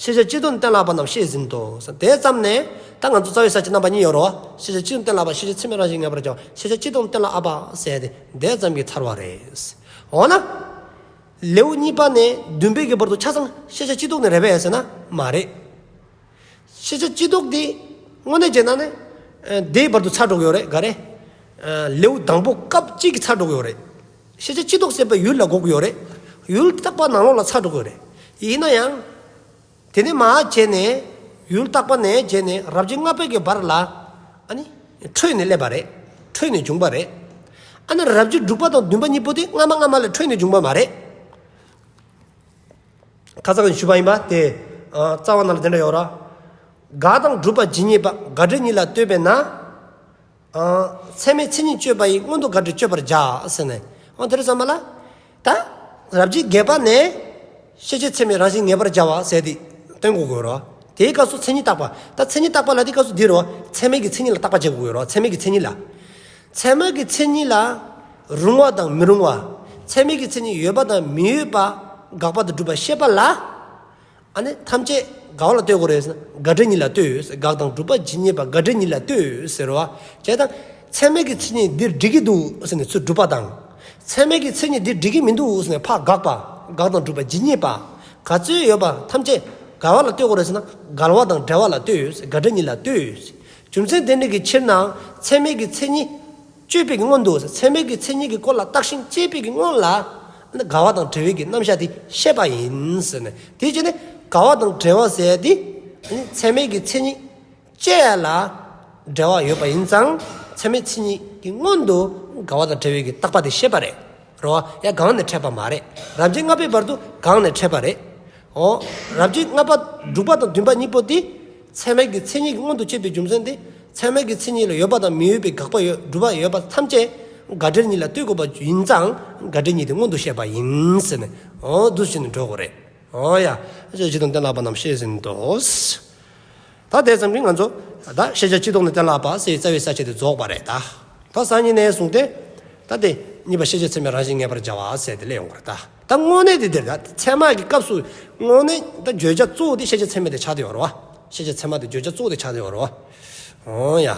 ཤེས་བྱ་སྤྱི་ལྡོག་གཏན་ལ་དབབ་རྣམས་བཤད་ཟིན་ཏོ། དེ་ཙམ་ནས་ད་ང་ཚོ་རྩ་བའི་ས་བཅད་རྣམ་པ་གཉིས་ཡོད་རོ། ཤེས་བྱ་སྤྱི་ལྡོག་གཏན་ལ་དབབ་པ། ཤེས་བྱེད་ཚད་མའི་རང་བཞིན་ངེས་པར་བྱ་བ། ཤེས་བྱ་སྤྱི་ལྡོག་གཏན་ལ་དབབ་པ་ཟེར་ཏེ་དེ་ཙམ་གྱིས་ཚར་བ་རེད། འོ་ན། ལེའུ་གཉིས་པ་ནས་བདུན་པའི་གི་བར་དུ་ཆ་ཚང་ཤེས་བྱ་སྤྱི་ལྡོག་ནས་རེད་པས་ཟེར་ན་མ་རེད། ཤེས་བྱ་སྤྱི་ལྡོག་དེ་དངོས་གནས་བྱས་ན་ནི། ཨ་དེའི་བར་དུ་ཚར་འགྲོ་གི་ཡོད་རེད། ག་རེ། ཨ་ལེའུ་དང་པོ་སྐབས་གཅིག་གིས་ཚར་འགྲོ་གི་ཡོད་རེད། ཤེས་བྱ་སྤྱི་ལྡོག་ཟེར་བའི་ཡུལ་ལ་གོ་གི་ཡོད་རེད། ཡུལ་རྟག་པ་ནང་ལོགས་ལ་ཚར་འགྲོ་གི་ཡོད་རེད། ཡིན་ན་ཡང་། དེ་ནས་མར་བྱས་ནས་ཡུལ་རྟག་པ་ནས་བྱས་ནས་རབ་བྱེད་ལྔ་པའི་གི་བར་ལ། ཨ་ནི། འཕྲོས་ནས་སླེབས་པ་རེད། འཕྲོས་ནས་བྱུང་བ་རེད། ཨ་ནི་རབ་བྱེད་དྲུག་པ་དང་བདུན་པ་གཉིས་པོ་དེ་སྔ་མ་སྔ་མ་ལ་འཕྲོས་ནས་བྱུང་བ་མ་རེད། ཁ་སང་གི་ཞུས་པ་ཡིན་པ་དེ། ཨ་རྩ་བ་ནང་ལ་དེ་འདྲ་ཡོད་ར། དགག་དང་སྒྲུབ་པ་ཇི་སྙེད་པ། དགག་སྒྲུབ་གཉིས་ལ་ལྟོས་པས་ན། ཨ་ཚད་མའི་མཚན་ཉིད་གཅོད་པ་ཡི་སྔོན་དུ་དགག་སྒྲུབ་གཅོད་པར་བྱ་ཟེར་ནས། འོ་དེ་རེད་ཙམ་པ་ལ། ད། རབ་བྱེད་བརྒྱད་པ་ནས། ཤེས་བྱེད་ཚད་མའི་རང་བཞིན་ངེས་པར་བྱ་བ་ཟེར་དེ། སྟོན་དགོས་དགོས་རོ། དེའི་སྐབས་སུ་མཚན་ཉིད་བརྟག་པ། ད་མཚན་ཉིད་བརྟག་པ་ལ་དེའི་སྐབས་སུ་འདི་རོ། ཚད་མའི་གི་མཚན་ཉིད་ལ་བརྟག་པ་བྱེད་དགོས་རོ། ཚད་མའི་གི་མཚན་ཉིད་ལ། ཚད་མའི་གི་མཚན་ཉིད་ལ། རུང་བ་དང་མི་རུང་བ། ཚད་མའི་གི་མཚན་ཉིད་ཡོད་པ་དང་མི་ཡོད་པ། དགག་པ་དང་སྒྲུབ་པ་ཤེས་པ་ལ། ཨ་ནི་ཐམས་ཅད་ག་བ་ལ་ལྟོས་དགོས་རེད་ཟེར་ན་དགག་སྒྲུབ་གཉིས་ལ་ལྟོས། དགག་དང་སྒྲུབ་པ་ཇི་སྙེད་པ་དགག་སྒྲུབ་གཉིས་ལ་ལྟོས་ཟེར་བ། བྱས་ཙང་ཚད་མའི་གི་མཚན་ཉིད་འདིར་འགྲིག་གི་འདུག་ཟེར་ནས་ཚུར་སྒྲུབ་པ་དང་། ཚད་མའི་གི་མཚན་ཉིད་འདིར་འགྲིག་གི་མི་འདུག་ཟེར་ནས་ཕར་དགག་པ། དགག་དང་སྒྲུབ་པ་ཇི་སྙེད་པ། ག་ཚོད་ཡོད་པ་ཐམས་ཅད་ག་བ་ལ་ལྟོས་དགོས་རེད་ཟེར་ན་འགལ་བ་དང་འབྲེལ་བ་ལ་ལྟོས། དགག་སྒྲུབ་གཉིས་ལ་ལྟོས། རྒྱུ་མཚན་དེ་འདྲ་གི་ཕྱིར་ན་ཚད་མའི་གི་མཚན་ཉིད། དཔྱོད་པའི་གི་སྔོན་དུ་ཚད་མའི་གི་མཚན་ཉིད་ཀྱི་སྐོར་ལ་བརྟགས་ཤིང་དཔྱད་པའི་གི་སྔོན་ལ། འགལ་བ་དང་བྲལ་བའི་གི་རྣམ་གཞག་དེ་བཤད་པ་ཡིན་ཟེར་ནས། དེ་བྱས་ནས་འགལ་བ་དང་བྲལ་བ་ཟེར་ཡ་དེ། ཚད་མའི་གི་མཚན་ཉིད་དཔྱད་ཡ་ལ་འབྲེལ་བ་ཡོད་པ་ཡིན་ཙང་ཚད་མའི་མཚན་ཉིད་ཀྱི་སྔོན་དུ་འགལ་བ་དང་བྲལ་བའི་གི་བརྟག་པ་དེ་བཤད་པ་རེད། རེད་བ། ཡ་གང་ནས་འཕྲད་པ་མ་རེད། རབ་བྱེད་ལྔ་པའི་བར་དུ་གང་ནས་འཕྲད་པ་རེད། འོ། རབ་བྱེད་ལྔ་པ་དྲུག་པ་དང་བདུན་པ་གཉིས་པོ་དེ། ཚད་མའི་གི་མཚན་ཉིད་ཀྱི་སྔོན་དུ་བྱས་པའི་རྒྱུ་མཚན་དེ། ཚད་མའི་གི་མཚན་ཉིད་ལ་ཡོད་པ་དང་མི་ཡོད་པའི་དགག་པ་ཡོད་སྒྲུབ་པ་ཡོད་པ་ཐམས་ཅད་དགག་སྒྲུབ་གཉིས་ལ་ལྟོས་དགོས་པ་ཡིན་ཙང་དགག་སྒྲུབ་གཉིས་དེ་སྔོན་དུ་བཤད་པ་ཡིན་ཟེར་ནས། འོ་འདུག་བྱས་ནས་འགྲོ་དགོས་རེད། འོ་ཡ། ཤེས་བྱ་སྤྱི་ལྡོག་གཏན་ལ་དབབ་པ་རྣམས་བཤད་ཟིན་ཏོ། ད་དེ་ཙམ་གྱིས་ང་ཚོ་ད་ཤེས་བྱ་སྤྱི་ལྡོག་ནས་གཏན་ལ་དབབ་པ་ཟེར་རྩ་བའི་ས་བཅད་དེ་རྫོགས་པ་རེད་ད། ད་སང་ཉིན་ནས་བཟུང་སྟེ། ད་དེ་གཉིས་པ་ཤེས་བྱེད་ཚད་མའི་རང་བཞིན་ངེས་པར་བྱ་བ་ཟེར་དེ་སླེབས་ཡོང་གི་རེད་ད། ད་དངོས་གནས་དེ་འདིར་ད་ཚད་མ་གི་སྐབས་སུ་དངོས་གནས་ད་བརྗོད་བྱ་གཙོ་བོ་དེ་ཤེས་བྱེད་ཚད་མ་དེ་ཆགས་བསྡད་ཡོད་རེད་བ། ཤེས་བྱེད་ཚད་མ་དེ་བརྗོད་བྱ་གཙོ་བོ་དེ་ཆགས་བསྡད་ཡོད་རེད་བ། འོ་ཡ།